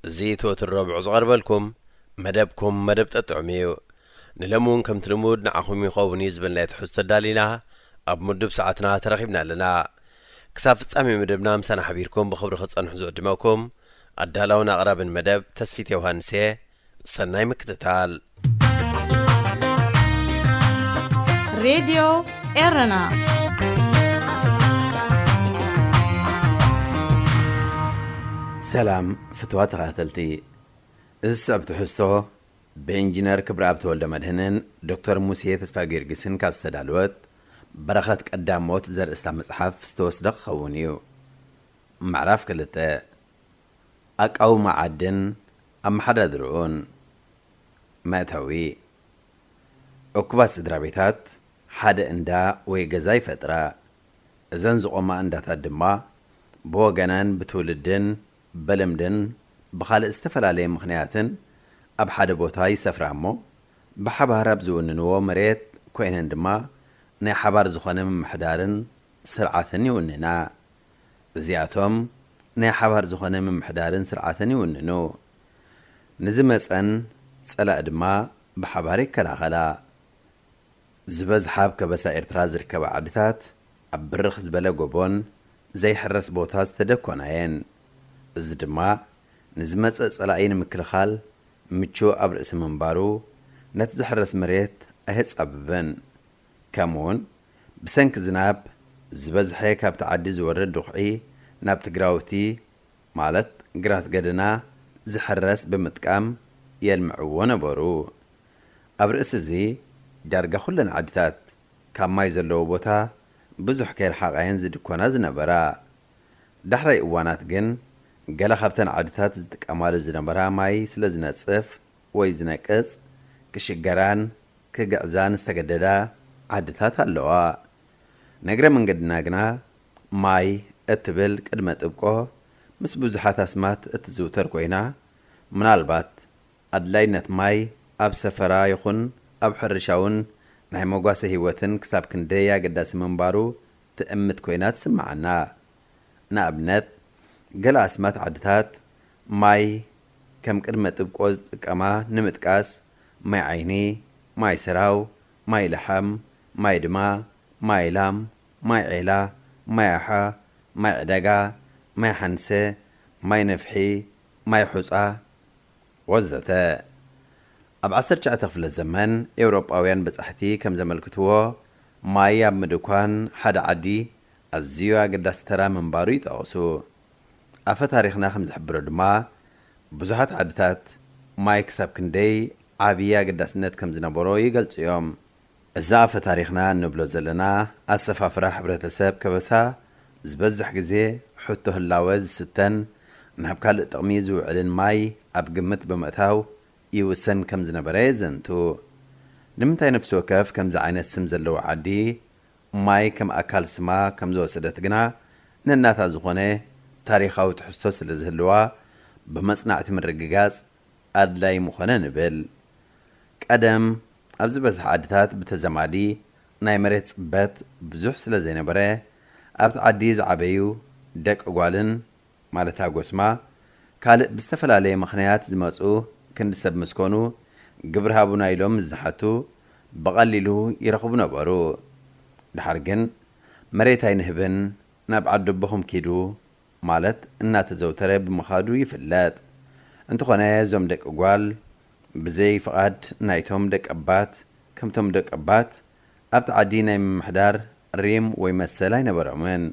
እዚ ትወትር ረብዑ ዝቐርበልኩም መደብኩም መደብ ጠጥዑም እዩ። ንሎሚ እውን ከምቲ ልሙድ ንዓኹም ይኸውን እዩ ዝበልናዮ ትሕዝቶ ኣዳሊና ኣብ ምዱብ ሰዓትና ተረኺብና ኣለና። ክሳብ ፍጻሜ መደብና ምሳና ሓቢርኩም ብኽብሪ ክጸንሑ ዝዕድመኩም ኣዳላውን ኣቕራብን መደብ ተስፊት ዮሃንስ እየ። ሰናይ ምክትታል። ሬድዮ ኤረና። ሰላም ፍትዋ ተኸታተልቲ፣ እዚ ዝስዕብ ትሕዝቶ ብኢንጂነር ክብረኣብ ተወልደ መድህንን ዶክተር ሙሴ ተስፋ ጊዮርጊስን ካብ ዝተዳለወት በረኸት ቀዳሞት ዘርእስታ መጽሓፍ ዝተወስደ ክኸውን እዩ። ምዕራፍ ክልተ፣ ኣቃውማ ዓድን ኣመሓዳድርኡን። መእተዊ፣ እኩባት ስድራ ቤታት ሓደ እንዳ ወይ ገዛ ይፈጥራ። እዘን ዝቖማ እንዳታት ድማ ብወገነን ብትውልድን ብልምድን ብኻልእ ዝተፈላለየ ምኽንያትን ኣብ ሓደ ቦታ ይሰፍራ እሞ፣ ብሓባር ኣብ ዝውንንዎ መሬት ኮይነን ድማ ናይ ሓባር ዝኾነ ምምሕዳርን ስርዓትን ይውንና። እዚኣቶም ናይ ሓባር ዝኾነ ምምሕዳርን ስርዓትን ይውንኑ። ንዝመጸን ጸላኢ ድማ ብሓባር ይከላኸላ። ዝበዝሓ ኣብ ከበሳ ኤርትራ ዝርከባ ዓድታት ኣብ ብርኽ ዝበለ ጎቦን ዘይሕረስ ቦታ ዝተደኮና እየን። እዚ ድማ ንዝመጸ ጸላኢ ንምክልኻል ምቹእ ኣብ ርእሲ ምንባሩ፣ ነቲ ዝሕረስ መሬት ኣየጻብብን። ከምኡውን ብሰንኪ ዝናብ ዝበዝሐ ካብቲ ዓዲ ዝወርድ ድኹዒ ናብቲ ግራውቲ፣ ማለት ግራት ገደና፣ ዝሕረስ ብምጥቃም የልምዕዎ ነበሩ። ኣብ ርእሲ እዚ፣ ዳርጋ ኩለን ዓድታት ካብ ማይ ዘለዎ ቦታ ብዙሕ ከይረሓቓ እየን ዝድኮና ዝነበራ። ዳሕራይ እዋናት ግን፣ ገለ ካብተን ዓድታት ዝጥቀማሉ ዝነበራ ማይ ስለ ዝነጽፍ ወይ ዝነቅጽ፣ ክሽገራን ክግዕዛን ዝተገደዳ ዓድታት ኣለዋ። ንእግረ መንገድና ግና፣ ማይ እትብል ቅድመ ጥብቆ ምስ ብዙሓት ኣስማት እትዝውተር ኮይና፣ ምናልባት ኣድላይነት ማይ ኣብ ሰፈራ ይኹን ኣብ ሕርሻ እውን ናይ መጓሰ ህይወትን ክሳብ ክንደይ ኣገዳሲ ምንባሩ ትእምት ኮይና ትስምዓና። ንኣብነት፣ ገለ ኣስማት ዓድታት ማይ ከም ቅድመ ጥብቆ ዝጥቀማ ንምጥቃስ፣ ማይ ዓይኒ፣ ማይ ሰራው፣ ማይ ለሓም፣ ማይ ድማ፣ ማይ ላም፣ ማይ ዔላ፣ ማይ ኣሓ፣ ማይ ዕዳጋ፣ ማይ ሓንሰ፣ ማይ ነፍሒ፣ ማይ ሑጻ፣ ወዘተ። ኣብ ዓሰርተ ትሽዓተ ክፍለ ዘመን ኤውሮጳውያን በጻሕቲ ከም ዘመልክትዎ፣ ማይ ኣብ ምድኳን ሓደ ዓዲ ኣዝዩ ኣገዳሲ ተራ ምንባሩ ይጠቕሱ። ኣፈ ታሪኽና ከም ዝሕብሮ ድማ፣ ብዙሓት ዓድታት ማይ ክሳብ ክንደይ ዓብዪ ኣገዳስነት ከም ዝነበሮ ይገልጹ እዮም። እዚ ኣፈ ታሪኽና እንብሎ ዘለና ኣሰፋፍራ ሕብረተሰብ ከበሳ ዝበዝሕ ግዜ ሕቶ ህላወ ዝስተን ናብ ካልእ ጥቕሚ ዝውዕልን ማይ ኣብ ግምት ብምእታው ይውሰን ከም ዝነበረ የዘንቱ። ንምንታይ ነፍሲ ወከፍ ከምዚ ዓይነት ስም ዘለዎ ዓዲ ማይ ከም ኣካል ስማ ከም ዝወሰደት ግና ነናታ ዝኾነ ታሪኻዊ ትሕዝቶ ስለ ዝህልዋ ብመጽናዕቲ ምርግጋጽ ኣድላይ ምኾነ ንብል። ቀደም ኣብ ዝበዝሐ ዓድታት ብተዘማዲ ናይ መሬት ጽበት ብዙሕ ስለ ዘይነበረ ኣብቲ ዓዲ ዝዓበዩ ደቂ ጓልን ማለት ኣጎስማ ካልእ ብዝተፈላለየ ምኽንያት ዝመጹ ክንዲ ሰብ ምስ ኮኑ ግብሪ ሃቡና ኢሎም ምስ ዝሓቱ ብቐሊሉ ይረኽቡ ነበሩ። ድሓር ግን መሬት ኣይንህብን ናብ ዓዲ ኣቦኹም ኪዱ ማለት እናተዘውተረ ብምኻዱ ይፍለጥ። እንተኾነ እዞም ደቂ ጓል ብዘይ ፍቓድ ናይቶም ደቀባት ከምቶም ደቀባት ኣብቲ ዓዲ ናይ ምምሕዳር ሪም ወይ መሰል ኣይነበሮምን።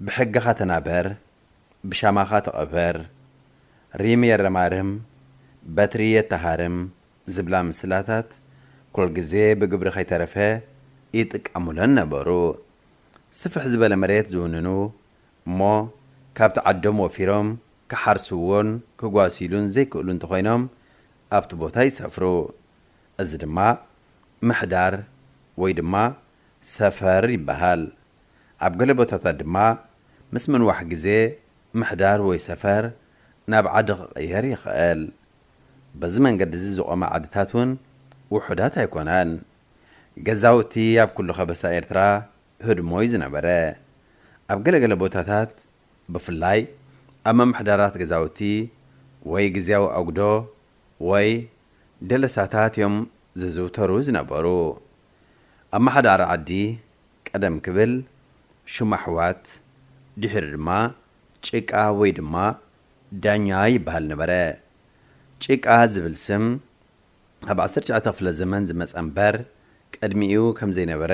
ብሕግኻ ተናበር፣ ብሻማኻ ተቐበር፣ ሪም የረማርም፣ በትሪ የተሃርም ዝብላ ምስላታት ኩልግዜ ብግብሪ ከይተረፈ ይጥቀሙለን ነበሩ። ስፍሕ ዝበለ መሬት ዝውንኑ እሞ ካብቲ ዓዶም ወፊሮም ክሓርስዎን ክጓስዩሉን ዘይክእሉ እንተኾይኖም ኣብቲ ቦታ ይሰፍሩ። እዚ ድማ ምሕዳር ወይ ድማ ሰፈር ይበሃል። ኣብ ገለ ቦታታት ድማ ምስ ምንዋሕ ግዜ ምሕዳር ወይ ሰፈር ናብ ዓዲ ክቕየር ይኽእል። በዚ መንገዲ እዚ ዝቖማ ዓድታት እውን ውሑዳት ኣይኮናን። ገዛውቲ ኣብ ኩሉ ከበሳ ኤርትራ ህድሞ እዩ ዝነበረ። ኣብ ገለገለ ቦታታት ብፍላይ ኣብ ምምሕዳራት ገዛውቲ ወይ ግዝያዊ ኣጉዶ ወይ ደለሳታት እዮም ዝዝውተሩ ዝነበሩ። ኣመሓዳሪ ዓዲ ቀደም ክብል ሽም ኣሕዋት፣ ድሒሩ ድማ ጭቃ ወይ ድማ ዳኛ ይበሃል ነበረ። ጭቃ ዝብል ስም ኣብ ዓሰርተ ትሽዓተ ክፍለ ዘመን ዝመጸ እምበር ቅድሚኡ ከም ዘይነበረ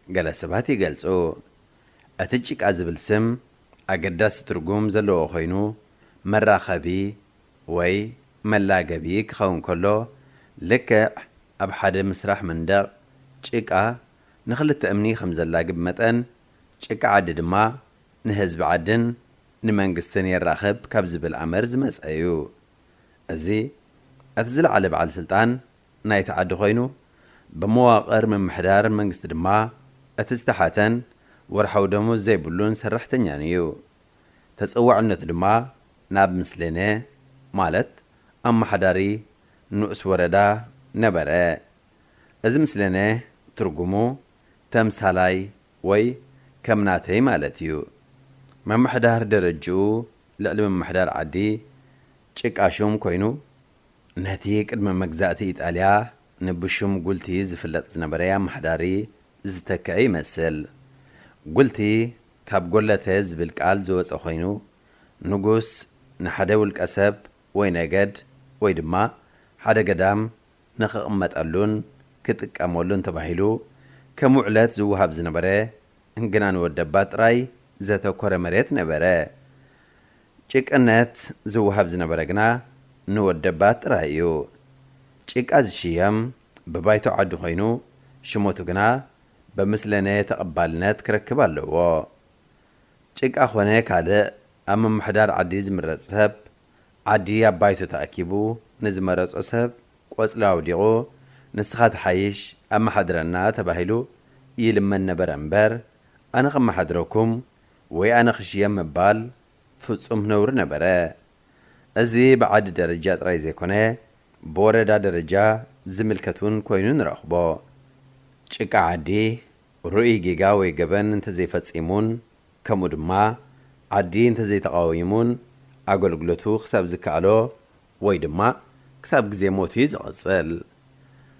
ገለ ሰባት ይገልጹ። እቲ ጭቃ ዝብል ስም ኣገዳሲ ትርጉም ዘለዎ ኮይኑ መራኸቢ ወይ መላገቢ ክኸውን ከሎ ልክዕ ኣብ ሓደ ምስራሕ መንደቕ ጭቃ ንኽልተ እምኒ ከም ዘላግብ መጠን ጭቃ ዓዲ ድማ ንህዝቢ ዓድን ንመንግስትን የራኽብ ካብ ዝብል ኣምር ዝመጸ እዩ። እዚ እቲ ዝለዓለ በዓል ስልጣን ናይቲ ዓዲ ኮይኑ ብመዋቕር ምምሕዳር መንግስቲ ድማ እቲ ዝተሓተን ወርሓዊ ደሞዝ ዘይብሉን ሰራሕተኛን እዩ። ተጸዋዕነቱ ድማ ናብ ምስሌነ ማለት ኣመሓዳሪ ንኡስ ወረዳ ነበረ። እዚ ምስሌነ ትርጉሙ ተምሳላይ ወይ ከም ናተይ ማለት እዩ። ምምሕዳር ደረጅኡ ልዕሊ ምምሕዳር ዓዲ ጭቃ ሹም ኮይኑ ነቲ ቅድሚ መግዛእቲ ኢጣልያ ንብሹም ጉልቲ ዝፍለጥ ዝነበረ ኣመሓዳሪ ዝተክዐ ይመስል። ጉልቲ ካብ ጎለተ ዝብል ቃል ዝወጸ ኮይኑ ንጉስ ንሓደ ውልቀ ሰብ ወይ ነገድ ወይ ድማ ሓደ ገዳም ንኽቕመጠሉን ክጥቀመሉን ተባሂሉ ከም ውዕለት ዝወሃብ ዝነበረ ግና ንወደባት ጥራይ ዘተኮረ መሬት ነበረ። ጭቅነት ዝወሃብ ዝነበረ ግና ንወደባት ጥራይ እዩ። ጭቃ ዝሽየም ብባይቶ ዓዲ ኮይኑ ሽሞቱ ግና ብምስለነ ተቐባልነት ክረክብ ኣለዎ። ጭቃ ኾነ ካልእ ኣብ ምምሕዳር ዓዲ ዝምረጽ ሰብ ዓዲ ኣብ ባይቶ ተኣኪቡ ንዝመረጾ ሰብ ቆጽሊ ኣውዲቑ ንስኻ ትሓይሽ ኣመሓድረና ተባሂሉ ይልመን ነበረ እምበር ኣነ ከመሓድረኩም ወይ ኣነ ክሽየም ምባል ፍጹም ነውሪ ነበረ። እዚ ብዓዲ ደረጃ ጥራይ ዘይኮነ ብወረዳ ደረጃ ዝምልከት እውን ኮይኑ ንረኽቦ። ጭቃ ዓዲ ርኡይ ጌጋ ወይ ገበን እንተዘይፈጺሙን ከምኡ ድማ ዓዲ እንተዘይተቓዊሙን ኣገልግሎቱ ክሳብ ዝከኣሎ ወይ ድማ ክሳብ ግዜ ሞቱ እዩ ዝቐጽል።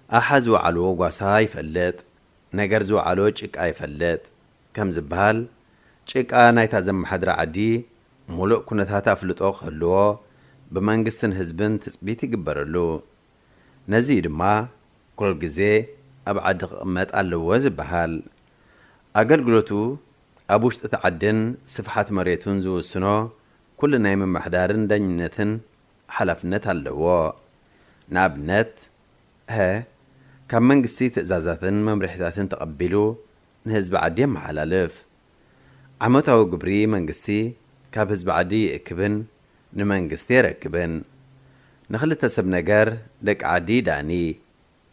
ኣሓ ዝወዓልዎ ጓሳ ይፈልጥ፣ ነገር ዝወዓሎ ጭቃ ይፈልጥ ከም ዝበሃል ጭቃ ናይታ ዘመሓድራ ዓዲ ሙሉእ ኩነታት ኣፍልጦ ክህልዎ ብመንግስትን ህዝብን ትጽቢት ይግበረሉ። ነዚ እዩ ድማ ኩል ግዜ ኣብ ዓዲ ክቕመጥ ኣለዎ ዝበሃል። ኣገልግሎቱ ኣብ ውሽጢ እቲ ዓድን ስፍሓት መሬቱን ዝውስኖ ኩሉ ናይ ምምሕዳርን ዳኝነትን ሓላፍነት ኣለዎ። ንኣብነት፣ ሀ፣ ካብ መንግስቲ ትእዛዛትን መምርሒታትን ተቐቢሉ ንህዝቢ ዓዲ የመሓላልፍ። ዓመታዊ ግብሪ መንግስቲ ካብ ህዝቢ ዓዲ ይእክብን ንመንግስቲ የረክብን። ንኽልተ ሰብ ነገር ደቂ ዓዲ ይዳኒ፣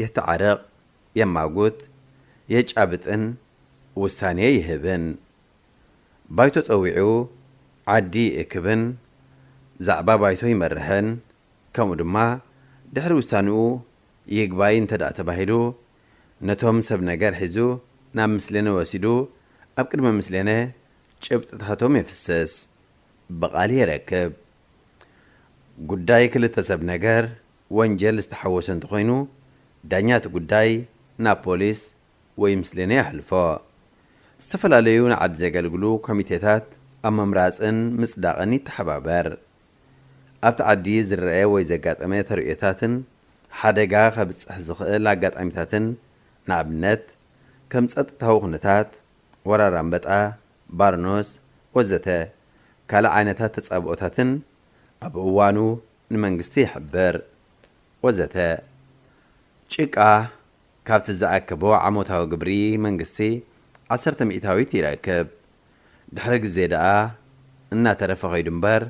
የተዓርቕ፣ የማጉት፣ የጫብጥን ውሳኔ ይህብን። ባይቶ ጸዊዑ ዓዲ ይእክብን ዛዕባ ባይቶ ይመርሕን፣ ከምኡ ድማ ድሕሪ ውሳኔኡ ይግባይ እንተ ደኣ ተባሂሉ ነቶም ሰብ ነገር ሒዙ ናብ ምስሌነ ወሲዱ ኣብ ቅድሚ ምስሌነ ጭብጥታቶም የፍስስ፣ ብቓል የረክብ። ጉዳይ ክልተ ሰብ ነገር ወንጀል ዝተሓወሰ እንተኾይኑ ዳኛ እቲ ጉዳይ ናብ ፖሊስ ወይ ምስሌነ የሕልፎ። ዝተፈላለዩ ንዓዲ ዘገልግሉ ኮሚቴታት ኣብ ምምራጽን ምጽዳቕን ይተሓባበር። ኣብቲ ዓዲ ዝረአ ወይ ዘጋጠመ ተርእዮታትን ሓደጋ ከብጽሕ ዝኽእል ኣጋጣሚታትን ንኣብነት ከም ጸጥታዊ ኩነታት፣ ወራር ኣንበጣ፣ ባርኖስ ወዘተ ካልእ ዓይነታት ተጻብኦታትን ኣብ እዋኑ ንመንግስቲ ይሕብር፣ ወዘተ። ጭቃ ካብቲ ዝኣከቦ ዓመታዊ ግብሪ መንግስቲ ዓሰርተ ሚእታዊት ይረክብ። ድሕሪ ግዜ ደኣ እናተረፈ ኸይዱ እምበር፣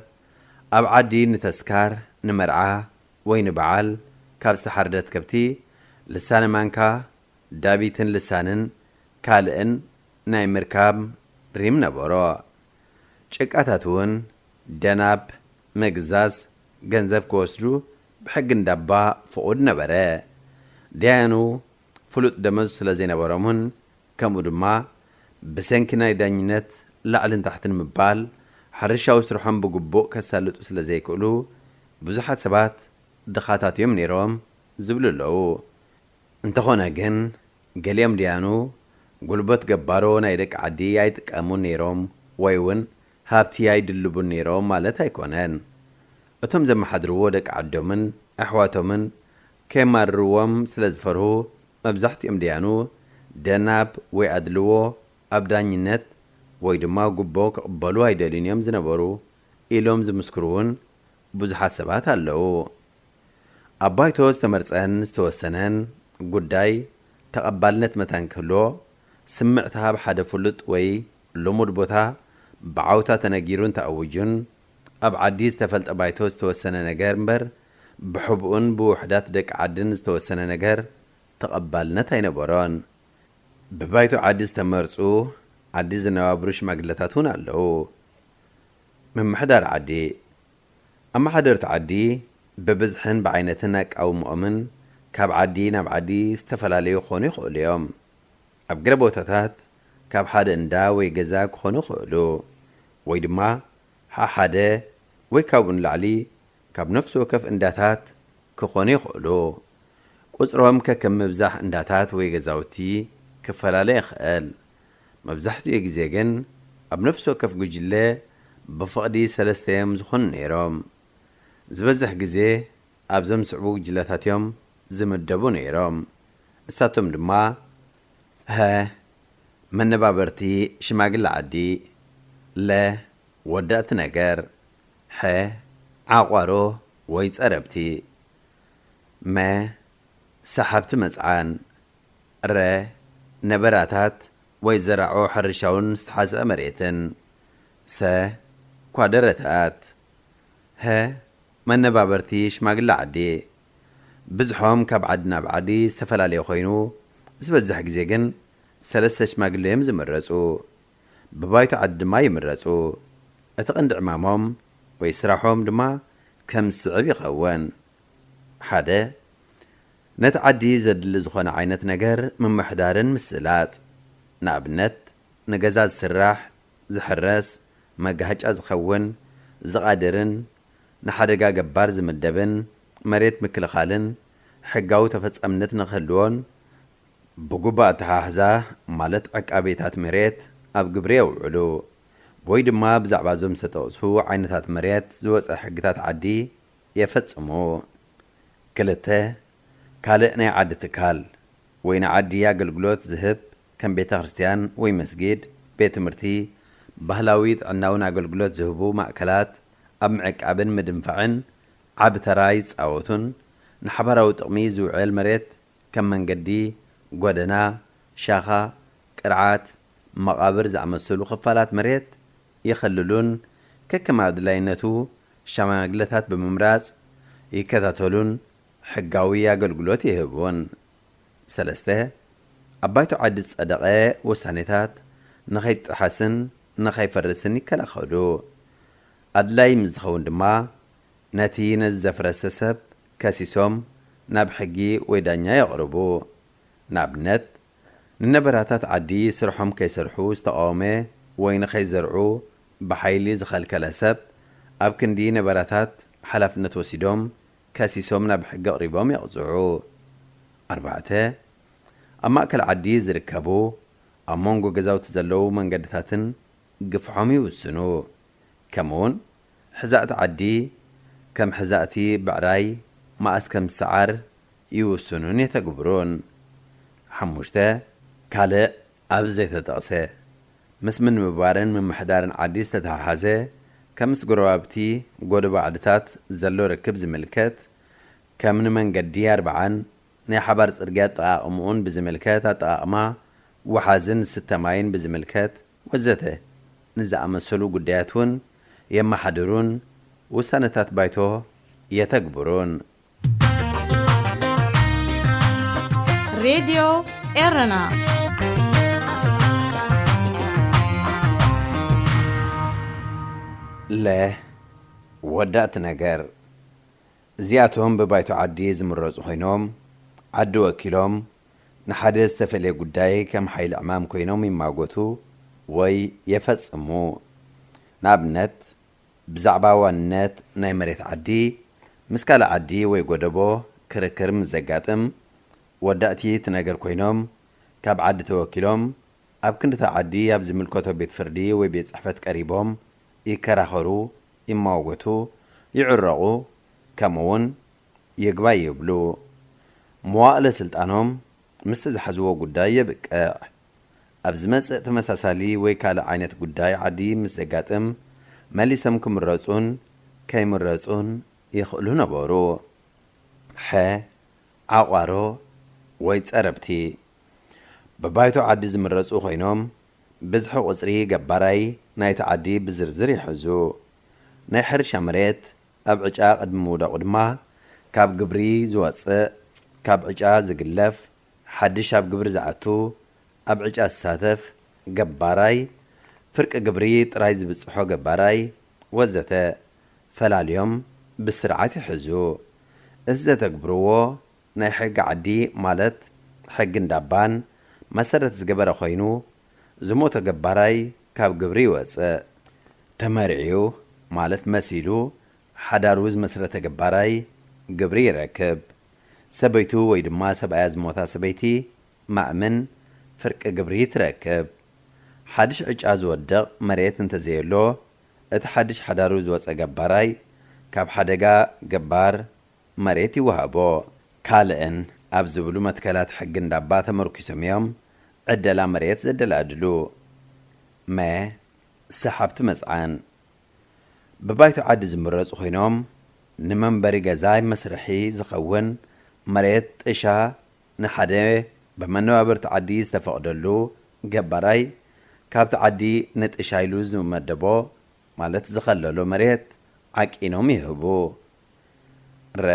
ኣብ ዓዲ ንተስካር፣ ንመርዓ ወይ ንበዓል ካብ ዝተሓርደት ከብቲ ልሳነ ማንካ፣ ዳቢትን ልሳንን ካልእን ናይ ምርካብ ሪም ነበሮ። ጭቃታት እውን ደናብ፣ ምግዛዝ፣ ገንዘብ ክወስዱ ብሕጊ እንዳባ ፍቑድ ነበረ። ደያኑ ፍሉጥ ደመዝ ስለ ዘይነበሮምን ከምኡ ድማ ብሰንኪ ናይ ዳኝነት ላዕልን ታሕትን ምባል ሕርሻዊ ስርሖም ብግቡእ ከሳልጡ ስለ ዘይክእሉ ብዙሓት ሰባት ድኻታት እዮም ነይሮም ዝብሉ ኣለዉ። እንተኾነ ግን ገሊኦም ደያኑ ጉልበት ገባሮ ናይ ደቂ ዓዲ ኣይጥቀሙን ነይሮም ወይ እውን ሃብቲ ኣይድልቡን ነይሮም ማለት ኣይኮነን። እቶም ዘመሓድርዎ ደቂ ዓዶምን ኣሕዋቶምን ከየማርርዎም ስለ ዝፈርሁ መብዛሕትኦም ደያኑ ደናብ ወይ ኣድልዎ ኣብ ዳኝነት ወይ ድማ ጉቦ ክቕበሉ ኣይደልዩን እዮም ዝነበሩ ኢሎም ዝምስክሩ እውን ብዙሓት ሰባት ኣለዉ። ኣብ ባይቶ ዝተመርጸን ዝተወሰነን ጉዳይ ተቐባልነት መታን ክህልዎ ስምዕታ ኣብ ሓደ ፍሉጥ ወይ ልሙድ ቦታ ብዓውታ ተነጊሩን ተኣዊጁን ኣብ ዓዲ ዝተፈልጠ ባይቶ ዝተወሰነ ነገር እምበር ብሕቡእን ብውሕዳት ደቂ ዓድን ዝተወሰነ ነገር ተቐባልነት ኣይነበሮን። ብባይቶ ዓዲ ዝተመርጹ ዓዲ ዝነባብሩ ሽማግለታት እውን ኣለዉ። ምምሕዳር ዓዲ። ኣመሓደርቲ ዓዲ ብብዝሕን ብዓይነትን ኣቃውምኦምን ካብ ዓዲ ናብ ዓዲ ዝተፈላለዩ ክኾኑ ይኽእሉ እዮም። ኣብ ገለ ቦታታት ካብ ሓደ እንዳ ወይ ገዛ ክኾኑ ይኽእሉ ወይ ድማ ሓሓደ ወይ ካብኡ ንላዕሊ ካብ ነፍሲ ወከፍ እንዳታት ክኾኑ ይኽእሉ። ቁጽሮም ከከም ምብዛሕ እንዳታት ወይ ገዛውቲ ክፈላለ ይኽእል። መብዛሕትኡ ግዜ ግን ኣብ ነፍሲ ወከፍ ጉጅለ ብፍቕዲ ሰለስተ እዮም ዝኾኑ ነይሮም። ዝበዝሕ ግዜ ኣብዞም ዝስዕቡ ጉጅለታት እዮም ዝምደቡ ነይሮም። ንሳቶም ድማ ሀ፣ መነባበርቲ ሽማግለ ዓዲ፣ ለ፣ ወዳእቲ ነገር፣ ሐ፣ ዓቋሮ ወይ ጸረብቲ፣ መ፣ ሰሓብቲ መጽዓን፣ ረ፣ ነበራታት ወይ ዘራዖ ሕርሻውን ዝተሓስአ መሬትን፣ ሰ፣ ኳደረታት፣ ሀ፣ መነባበርቲ ሽማግለ ዓዲ። ብዝሖም ካብ ዓዲ ናብ ዓዲ ዝተፈላለየ ኮይኑ፣ ዝበዝሕ ግዜ ግን ሰለስተ ሽማግለ እዮም ዝምረጹ። ብባይቶ ዓዲ ድማ ይምረጹ። እቲ ቀንዲ ዕማሞም ወይ ስራሖም ድማ ከም ዝስዕብ ይኸውን። ሓደ፣ ነቲ ዓዲ ዘድሊ ዝኾነ ዓይነት ነገር ምምሕዳርን ምስላጥ፣ ንኣብነት፣ ንገዛ ዝስራሕ፣ ዝሕረስ፣ መጋሃጫ ዝኸውን፣ ዝቓድርን ንሓደጋ ገባር ዝምደብን መሬት ምክልኻልን ሕጋዊ ተፈጻምነት ንክህልዎን ብግቡእ ኣተሓሕዛ ማለት ዕቃቤታት መሬት ኣብ ግብሪ የውዕሉ ወይ ድማ ብዛዕባ እዞም ዝተጠቕሱ ዓይነታት መሬት ዝወፀ ሕግታት ዓዲ የፈጽሙ። ክልተ፣ ካልእ ናይ ዓዲ ትካል ወይ ንዓዲ ኣገልግሎት ዝህብ ከም ቤተ ክርስቲያን ወይ መስጊድ፣ ቤት ትምህርቲ፣ ባህላዊ ጥዕናውን ኣገልግሎት ዝህቡ ማእከላት ኣብ ምዕቃብን ምድንፋዕን ዓቢ ተራ ይጻወቱን ንሓባራዊ ጥቕሚ ዝውዕል መሬት ከም መንገዲ፣ ጎደና፣ ሻኻ፣ ቅርዓት፣ መቓብር ዝኣመሰሉ ክፋላት መሬት ይኸልሉን ከከም ኣድላይነቱ ሸማግለታት ብምምራጽ ይከታተሉን ሕጋዊ ኣገልግሎት ይህቡን። ሰለስተ፣ ኣብ ባይቶ ዓዲ ዝጸደቐ ውሳኔታት ንኸይጠሓስን ንኸይፈርስን ይከላኸሉ። ኣድላይ ምስ ዝኸውን ድማ ነቲ ነዚ ዘፍረሰ ሰብ ከሲሶም ናብ ሕጊ ወይ ዳኛ የቕርቡ። ንኣብነት፣ ንነበራታት ዓዲ ስርሖም ከይሰርሑ ዝተቓወመ ወይ ንኸይዘርዑ ብሓይሊ ዝኸልከለ ሰብ ኣብ ክንዲ ነበራታት ሓላፍነት ወሲዶም ከሲሶም ናብ ሕጊ ኣቕሪቦም የቕጽዑ። ኣርባዕተ፣ ኣብ ማእከል ዓዲ ዝርከቡ ኣብ መንጎ ገዛውቲ ዘለዉ መንገድታትን ግፍሖም ይውስኑ። ከምኡውን ሕዛእቲ ዓዲ ከም ሕዛእቲ ብዕራይ መኣስ ከም ዝሰዓር ይውስኑን የተግብሩን። ሓሙሽተ፣ ካልእ ኣብዚ ዘይተጠቕሰ ምስ ምንብባርን ምምሕዳርን ዓዲ ዝተተሓሓዘ ከም ምስ ጎረባብቲ ጎደቦ ዓድታት ዘሎ ርክብ ዝምልከት፣ ከም ንመንገዲ ኣርብዓን ናይ ሓባር ጽርግያ ኣጠቓቕምኡን ብዝምልከት ኣጠቓቕማ ወሓዝን ዝስተ ማይን ብዝምልከት ወዘተ ንዝኣመሰሉ ጉዳያት እውን የመሓድሩን ውሳነታት ባይቶ የተግብሩን። ሬድዮ ኤረና። ለ ወዳእቲ ነገር፣ እዚኣቶም ብባይቶ ዓዲ ዝምረፁ ኮይኖም ዓዲ ወኪሎም ንሓደ ዝተፈለየ ጉዳይ ከም ሓይሊ ዕማም ኮይኖም ይማጎቱ ወይ የፈፅሙ። ንኣብነት ብዛዕባ ዋንነት ናይ መሬት ዓዲ ምስ ካልእ ዓዲ ወይ ጎደቦ ክርክር ምስ ዘጋጥም ወዳእቲ እቲ ነገር ኮይኖም ካብ ዓዲ ተወኪሎም ኣብ ክንድታ ዓዲ ኣብ ዝምልከቶ ቤት ፍርዲ ወይ ቤት ፅሕፈት ቀሪቦም ይከራኸሩ፣ ይማወገቱ፣ ይዕረቑ፣ ከምኡ እውን ይግባይ ይብሉ። መዋእለ ስልጣኖም ምስቲ ዝሓዝዎ ጉዳይ የብቅዕ። ኣብ ዝመጽእ ተመሳሳሊ ወይ ካልእ ዓይነት ጉዳይ ዓዲ ምስ ዘጋጥም መሊሶም ክምረጹን ከይምረጹን ይኽእሉ ነበሩ። ሐ ዓቋሮ ወይ ጸረብቲ ብባይቶ ዓዲ ዝምረጹ ኮይኖም ብዝሒ ቁጽሪ ገባራይ ናይቲ ዓዲ ብዝርዝር ይሕዙ። ናይ ሕርሻ መሬት ኣብ ዕጫ ቅድሚ ምውዳቑ ድማ ካብ ግብሪ ዝወጽእ፣ ካብ ዕጫ ዝግለፍ፣ ሓድሽ ኣብ ግብሪ ዝኣቱ፣ ኣብ ዕጫ ዝሳተፍ ገባራይ፣ ፍርቂ ግብሪ ጥራይ ዝብጽሖ ገባራይ ወዘተ ፈላልዮም ብስርዓት ይሕዙ። እዚ ዘተግብርዎ ናይ ሕጊ ዓዲ ማለት ሕጊ እንዳባን መሰረት ዝገበረ ኮይኑ ዝሞተ ገባራይ ካብ ግብሪ ይወፅእ። ተመርዕዩ ማለት መሲሉ ሓዳሩ ዝመስረተ ገባራይ ግብሪ ይረክብ። ሰበይቱ ወይ ድማ ሰብኣያ ዝሞታ ሰበይቲ ማእምን ፍርቂ ግብሪ ትረክብ። ሓድሽ ዕጫ ዝወድቕ መሬት እንተዘየሎ እቲ ሓድሽ ሓዳሩ ዝወፀ ገባራይ ካብ ሓደጋ ገባር መሬት ይወሃቦ። ካልእን ኣብ ዝብሉ መትከላት ሕጊ እንዳባ ተመርኪሶም እዮም ዕደላ መሬት ዘደላድሉ። መ ሰሓብቲ መፅዓን ብባይቶ ዓዲ ዝምረፁ ኮይኖም ንመንበሪ ገዛ መስርሒ ዝኸውን መሬት ጥሻ ንሓደ ብመነባብርቲ ዓዲ ዝተፈቕደሉ ገባራይ ካብቲ ዓዲ ንጥሻ ኢሉ ዝመደቦ ማለት ዝኸለሎ መሬት ዓቂኖም ይህቡ። ረ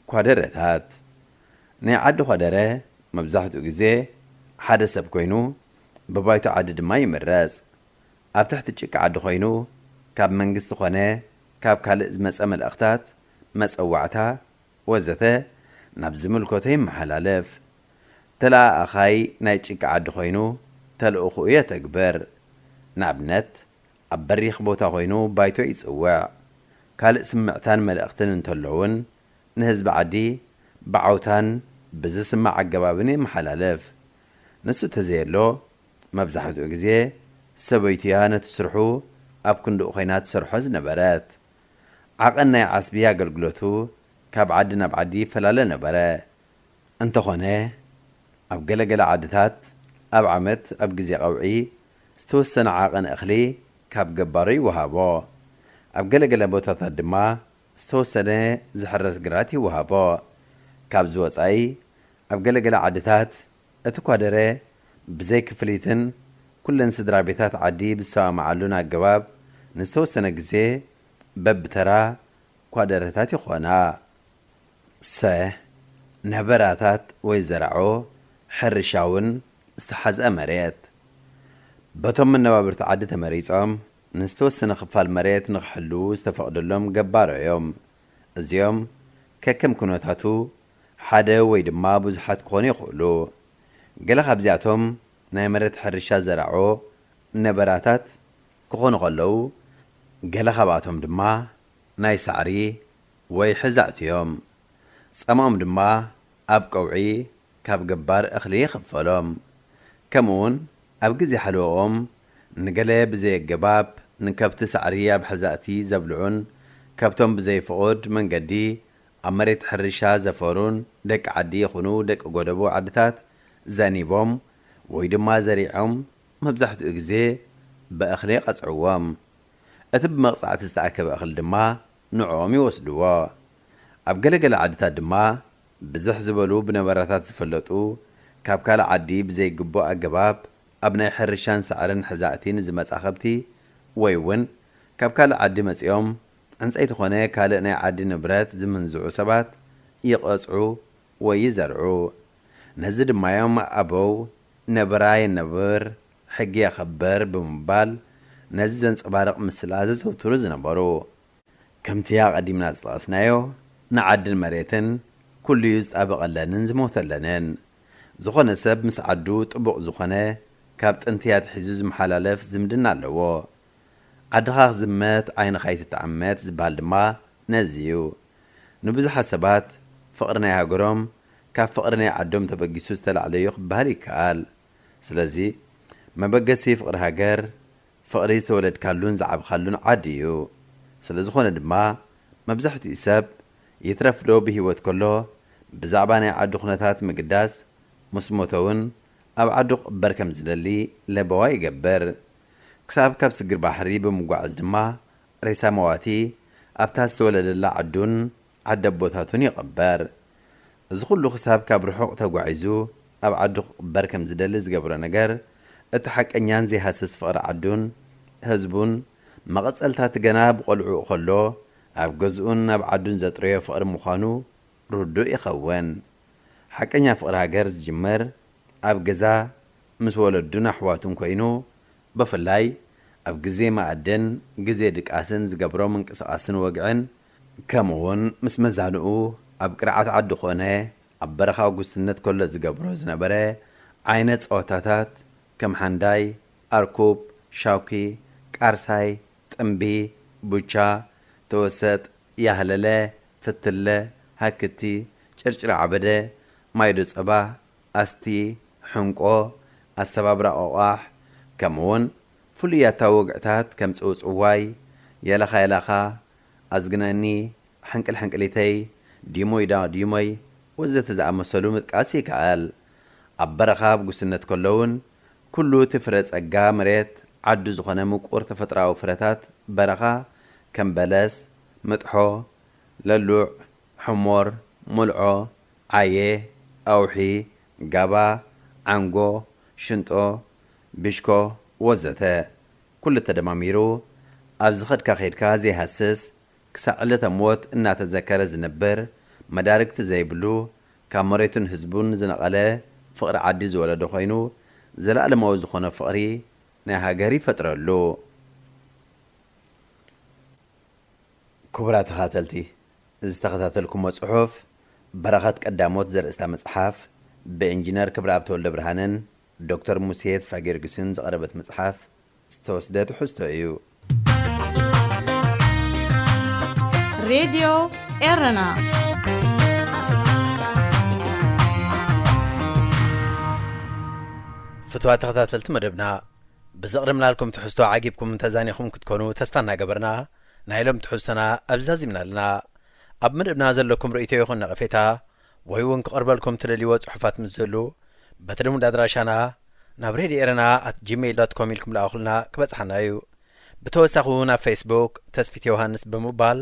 ኳደረታት ናይ ዓዲ ኳደረ መብዛሕትኡ ግዜ ሓደ ሰብ ኮይኑ ብባይቶ ዓዲ ድማ ይምረፅ። ኣብ ትሕቲ ጭቃ ዓዲ ኮይኑ ካብ መንግስቲ ኮነ ካብ ካልእ ዝመፀ መልእኽታት፣ መፀዋዕታ ወዘተ ናብ ዝምልከቶ ይመሓላለፍ። ተለኣኣኻይ ናይ ጭቃ ዓዲ ኮይኑ ተልእኹኡ የተግብር። ንኣብነት ኣብ በሪኽ ቦታ ኮይኑ ባይቶ ይፅውዕ። ካልእ ስምዕታን መልእኽትን እንተሎ እውን ንህዝቢ ዓዲ ብዓውታን ብዝስማዕ ኣገባብን የመሓላልፍ። ንሱ ተዘየሎ መብዛሕትኡ ግዜ ሰበይቱ እያ ነቲ ስርሑ ኣብ ክንድኡ ኮይና ትሰርሖ ዝነበረት። ዓቐን ናይ ዓስቢ ኣገልግሎቱ ካብ ዓዲ ናብ ዓዲ ይፈላለ ነበረ። እንተኾነ ኣብ ገለገለ ዓድታት ኣብ ዓመት ኣብ ግዜ ቀውዒ ዝተወሰነ ዓቐን እኽሊ ካብ ገባሩ ይወሃቦ። ኣብ ገለገለ ቦታታት ድማ ዝተወሰነ ዝሕረስ ግራት ይወሃቦ። ካብዚ ወፃኢ ኣብ ገለገለ ዓድታት እቲ ኳደረ ብዘይ ክፍሊትን ኩለን ስድራ ቤታት ዓዲ ብዝሰማምዓሉን ኣገባብ ንዝተወሰነ ግዜ በብተራ ኳደረታት ይኾና። ሰ ነበራታት ወይ ዘራዖ ሕርሻውን ዝተሓዝአ መሬት በቶም መነባብርቲ ዓዲ ተመሪጾም ንዝተወሰነ ክፋል መሬት ንክሕልዉ ዝተፈቕደሎም ገባሮ እዮም። እዚኦም ከከም ኩነታቱ ሓደ ወይ ድማ ብዙሓት ክኾኑ ይኽእሉ። ገለ ካብዚኣቶም ናይ መሬት ሕርሻ ዘራዖ ነበራታት ክኾኑ ከለዉ፣ ገለ ካብኣቶም ድማ ናይ ሳዕሪ ወይ ሕዛእቲ እዮም። ጸማኦም ድማ ኣብ ቀውዒ ካብ ገባር እኽሊ ይኽፈሎም። ከምኡውን ኣብ ግዜ ሓለወኦም ንገለ ብዘየገባብ ንከብቲ ሳዕሪ ኣብ ሕዛእቲ ዘብልዑን ከብቶም ብዘይፍቑድ መንገዲ ኣብ መሬት ሕርሻ ዘፈሩን ደቂ ዓዲ ይኹኑ ደቂ ጎደቦ ዓድታት ዘኒቦም ወይ ድማ ዘሪዖም መብዛሕትኡ ግዜ ብእኽሊ ይቐጽዕዎም። እቲ ብመቕጻዕቲ ዝተኣከበ እኽሊ ድማ ንዕኦም ይወስድዎ። ኣብ ገለገለ ዓድታት ድማ ብዝሕ ዝበሉ ብነበራታት ዝፈለጡ፣ ካብ ካልእ ዓዲ ብዘይግቡእ ኣገባብ ኣብ ናይ ሕርሻን ሳዕርን ሕዛእቲ ንዝመጻ ከብቲ፣ ወይ እውን ካብ ካልእ ዓዲ መጺኦም ዕንጸይቲ ኮነ ካልእ ናይ ዓዲ ንብረት ዝምንዝዑ ሰባት ይቐጽዑ ወይ ይዘርዑ። ነዚ ድማ እዮም ኣበው "ነበራ የነብር፣ ሕጊ የኸብር" ብምባል ነዚ ዘንጸባርቕ ምስላ ዘዘውትሩ ዝነበሩ። ከምቲ ኣቐዲምና ዝጠቐስናዮ፣ ንዓድን መሬትን ኩሉ እዩ ዝጣበቐለንን ዝሞተለንን። ዝኾነ ሰብ ምስ ዓዱ ጥቡቕ ዝኾነ፣ ካብ ጥንቲ ኣትሒዙ ዝመሓላለፍ ዝምድና ኣለዎ። "ዓድኻ ክዝመት ዓይንኻ ኣይትተዓመት" ዝበሃል ድማ ነዚ እዩ። ንብዙሓት ሰባት ፍቕሪ ናይ ሃገሮም ካብ ፍቕሪ ናይ ዓዶም ተበጊሱ ዝተላዕለ እዩ ክበሃል ይከኣል። ስለዚ መበገሲ ፍቕሪ ሃገር፣ ፍቕሪ ዝተወለድካሉን ዝዓብኻሉን ዓዲ እዩ። ስለ ዝኾነ ድማ መብዛሕትኡ ሰብ ይትረፍዶ ብህይወት ከሎ ብዛዕባ ናይ ዓዱ ኩነታት ምግዳስ፣ ምስ ሞተ እውን ኣብ ዓዱ ክቕበር ከም ዝደሊ ለበዋ ይገብር። ክሳብ ካብ ስግር ባሕሪ ብምጓዓዝ ድማ ሬሳ መዋቲ ኣብታ ዝተወለደላ ዓዱን ዓዲ ኣቦታቱን ይቕበር። እዚ ኩሉ ክሳብ ካብ ርሑቕ ተጓዒዙ ኣብ ዓዱ ክቕበር ከም ዝደሊ ዝገብሮ ነገር፣ እቲ ሓቀኛን ዘይሃስስ ፍቕሪ ዓዱን ህዝቡን፣ መቐጸልታ እቲ ገና ብቖልዕኡ ከሎ ኣብ ገዝኡን ኣብ ዓዱን ዘጥረዮ ፍቕሪ ምዃኑ ርዱእ ይኸውን። ሓቀኛ ፍቕሪ ሃገር ዝጅምር ኣብ ገዛ ምስ ወለዱን ኣሕዋቱን ኮይኑ፣ ብፍላይ ኣብ ግዜ መኣድን ግዜ ድቃስን ዝገብሮ ምንቅስቓስን ወግዕን፣ ከምኡውን ምስ መዛንኡ ኣብ ቅርዓት ዓዲ ኮነ ኣብ በረኻ ጉስነት ከሎ ዝገብሮ ዝነበረ ዓይነት ጸወታታት፣ ከም ሓንዳይ፣ ኣርኩብ፣ ሻውኪ፣ ቃርሳይ፣ ጥምቢ፣ ቡቻ፣ ተወሰጥ፣ ያህለለ፣ ፍትለ፣ ሃክቲ፣ ጭርጭር ዓበደ፣ ማይዶ ጸባ፣ ኣስቲ፣ ሕንቆ፣ ኣሰባብራ ቆቋሕ፣ ከምኡውን ፍሉያት ወግዕታት ከም ጽውጽዋይ፣ የላኻ የላኻ፣ ኣዝግነኒ፣ ሕንቅል ሕንቅሊተይ፣ ዲሞይ ዳ ዲሞይ ወዘተ ዝኣመሰሉ ምጥቃስ ይከኣል። ኣብ በረኻ ኣብ ጉስነት ከሎ እውን ኩሉ እቲ ፍረ ጸጋ መሬት ዓዱ ዝኾነ ምቁር ተፈጥሮኣዊ ፍረታት በረኻ ከም በለስ፣ ምጥሖ፣ ለሉዕ፣ ሕሞር፣ ሙልዖ፣ ዓየ፣ ኣውሒ፣ ጋባ፣ ዓንጎ፣ ሽንጦ፣ ብሽኮ ወዘተ ኩሉ ተደማሚሩ ኣብ ዝኸድካ ኸይድካ ዘይሃስስ፣ ክሳዕ ዕለተ ሞት እናተዘከረ ዝነብር፣ መዳርግቲ ዘይብሉ፣ ካብ መሬቱን ህዝቡን ዝነቐለ፣ ፍቕሪ ዓዲ ዝወለዶ ኮይኑ፣ ዘለኣለማዊ ዝኾነ ፍቕሪ ናይ ሃገር ይፈጥረሉ። ክቡራት ተኸታተልቲ፣ ዝተኸታተልኩሞ ጽሑፍ በረኸት ቀዳሞት ዘርእስታ መጽሓፍ፣ ብኢንጂነር ክብረኣብ ተወልደ ብርሃንን ዶክተር ሙሴ ተስፋ ጊዮርጊስን ዝቐረበት መጽሓፍ ዝተወስደ ትሕዝቶ እዩ። ሬድዮ ኤረና። ፍቱዋት ተኸታተልቲ መደብና፣ ብዘቕረብናልኩም ትሕዝቶ ዓጊብኩም ተዛኒኹም ክትኮኑ ተስፋ እናገበርና፣ ናይ ሎም ትሕዝቶና ኣብዚ ዛዚምና ኣለና። ኣብ መደብና ዘለኩም ርእይቶ ይኹን ነቐፌታ፣ ወይ እውን ክቐርበልኩም ትደልይዎ ጽሑፋት ምስ ዝህሉ፣ በቲ ልሙድ ኣድራሻና ናብ ሬድዮ ኤረና ኣት ጂሜይል ዶት ኮም ኢልኩም ለኣኹልና ክበጽሓና እዩ። ብተወሳኺ እውን ኣብ ፌስቡክ ተስፊት ዮሃንስ ብምባል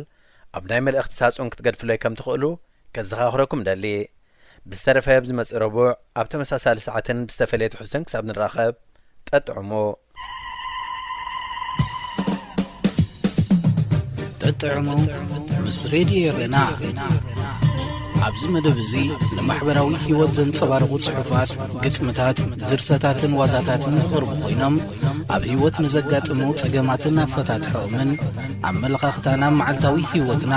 ኣብ ናይ መልእኽቲ ሳጹን ክትገድፉለይ ከም ትኽእሉ ከዘኻኽረኩም እደሊ። ብዝተረፈ ኣብዚ መጽእ ረቡዕ ኣብ ተመሳሳሊ ሰዓትን ብዝተፈለየ ትሕዝቶን ክሳብ ንራኸብ፣ ጠጥዕሙ። ጠጥዕሙ ምስ ሬድዮ ኤረና። ኣብዚ መደብ እዚ ንማሕበራዊ ህይወት ዘንጸባርቑ ጽሑፋት፣ ግጥምታት፣ ድርሰታትን ዋዛታትን ዝቐርቡ ኮይኖም፣ ኣብ ህይወት ንዘጋጥሙ ጸገማትን ኣፈታትሖኦምን፣ ኣመለኻኽታና ኣብ መዓልታዊ ህይወትና፣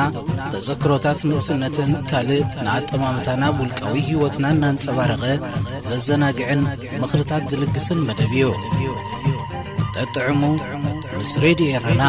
ተዘክሮታት ንእስነትን ካልእ ንኣጠማምታና ኣብ ውልቃዊ ህይወትና እናንጸባረቐ ዘዘናግዕን ምኽርታት ዝልግስን መደብ እዩ። ጠጥዕሙ ምስ ሬድዮ ኤረና።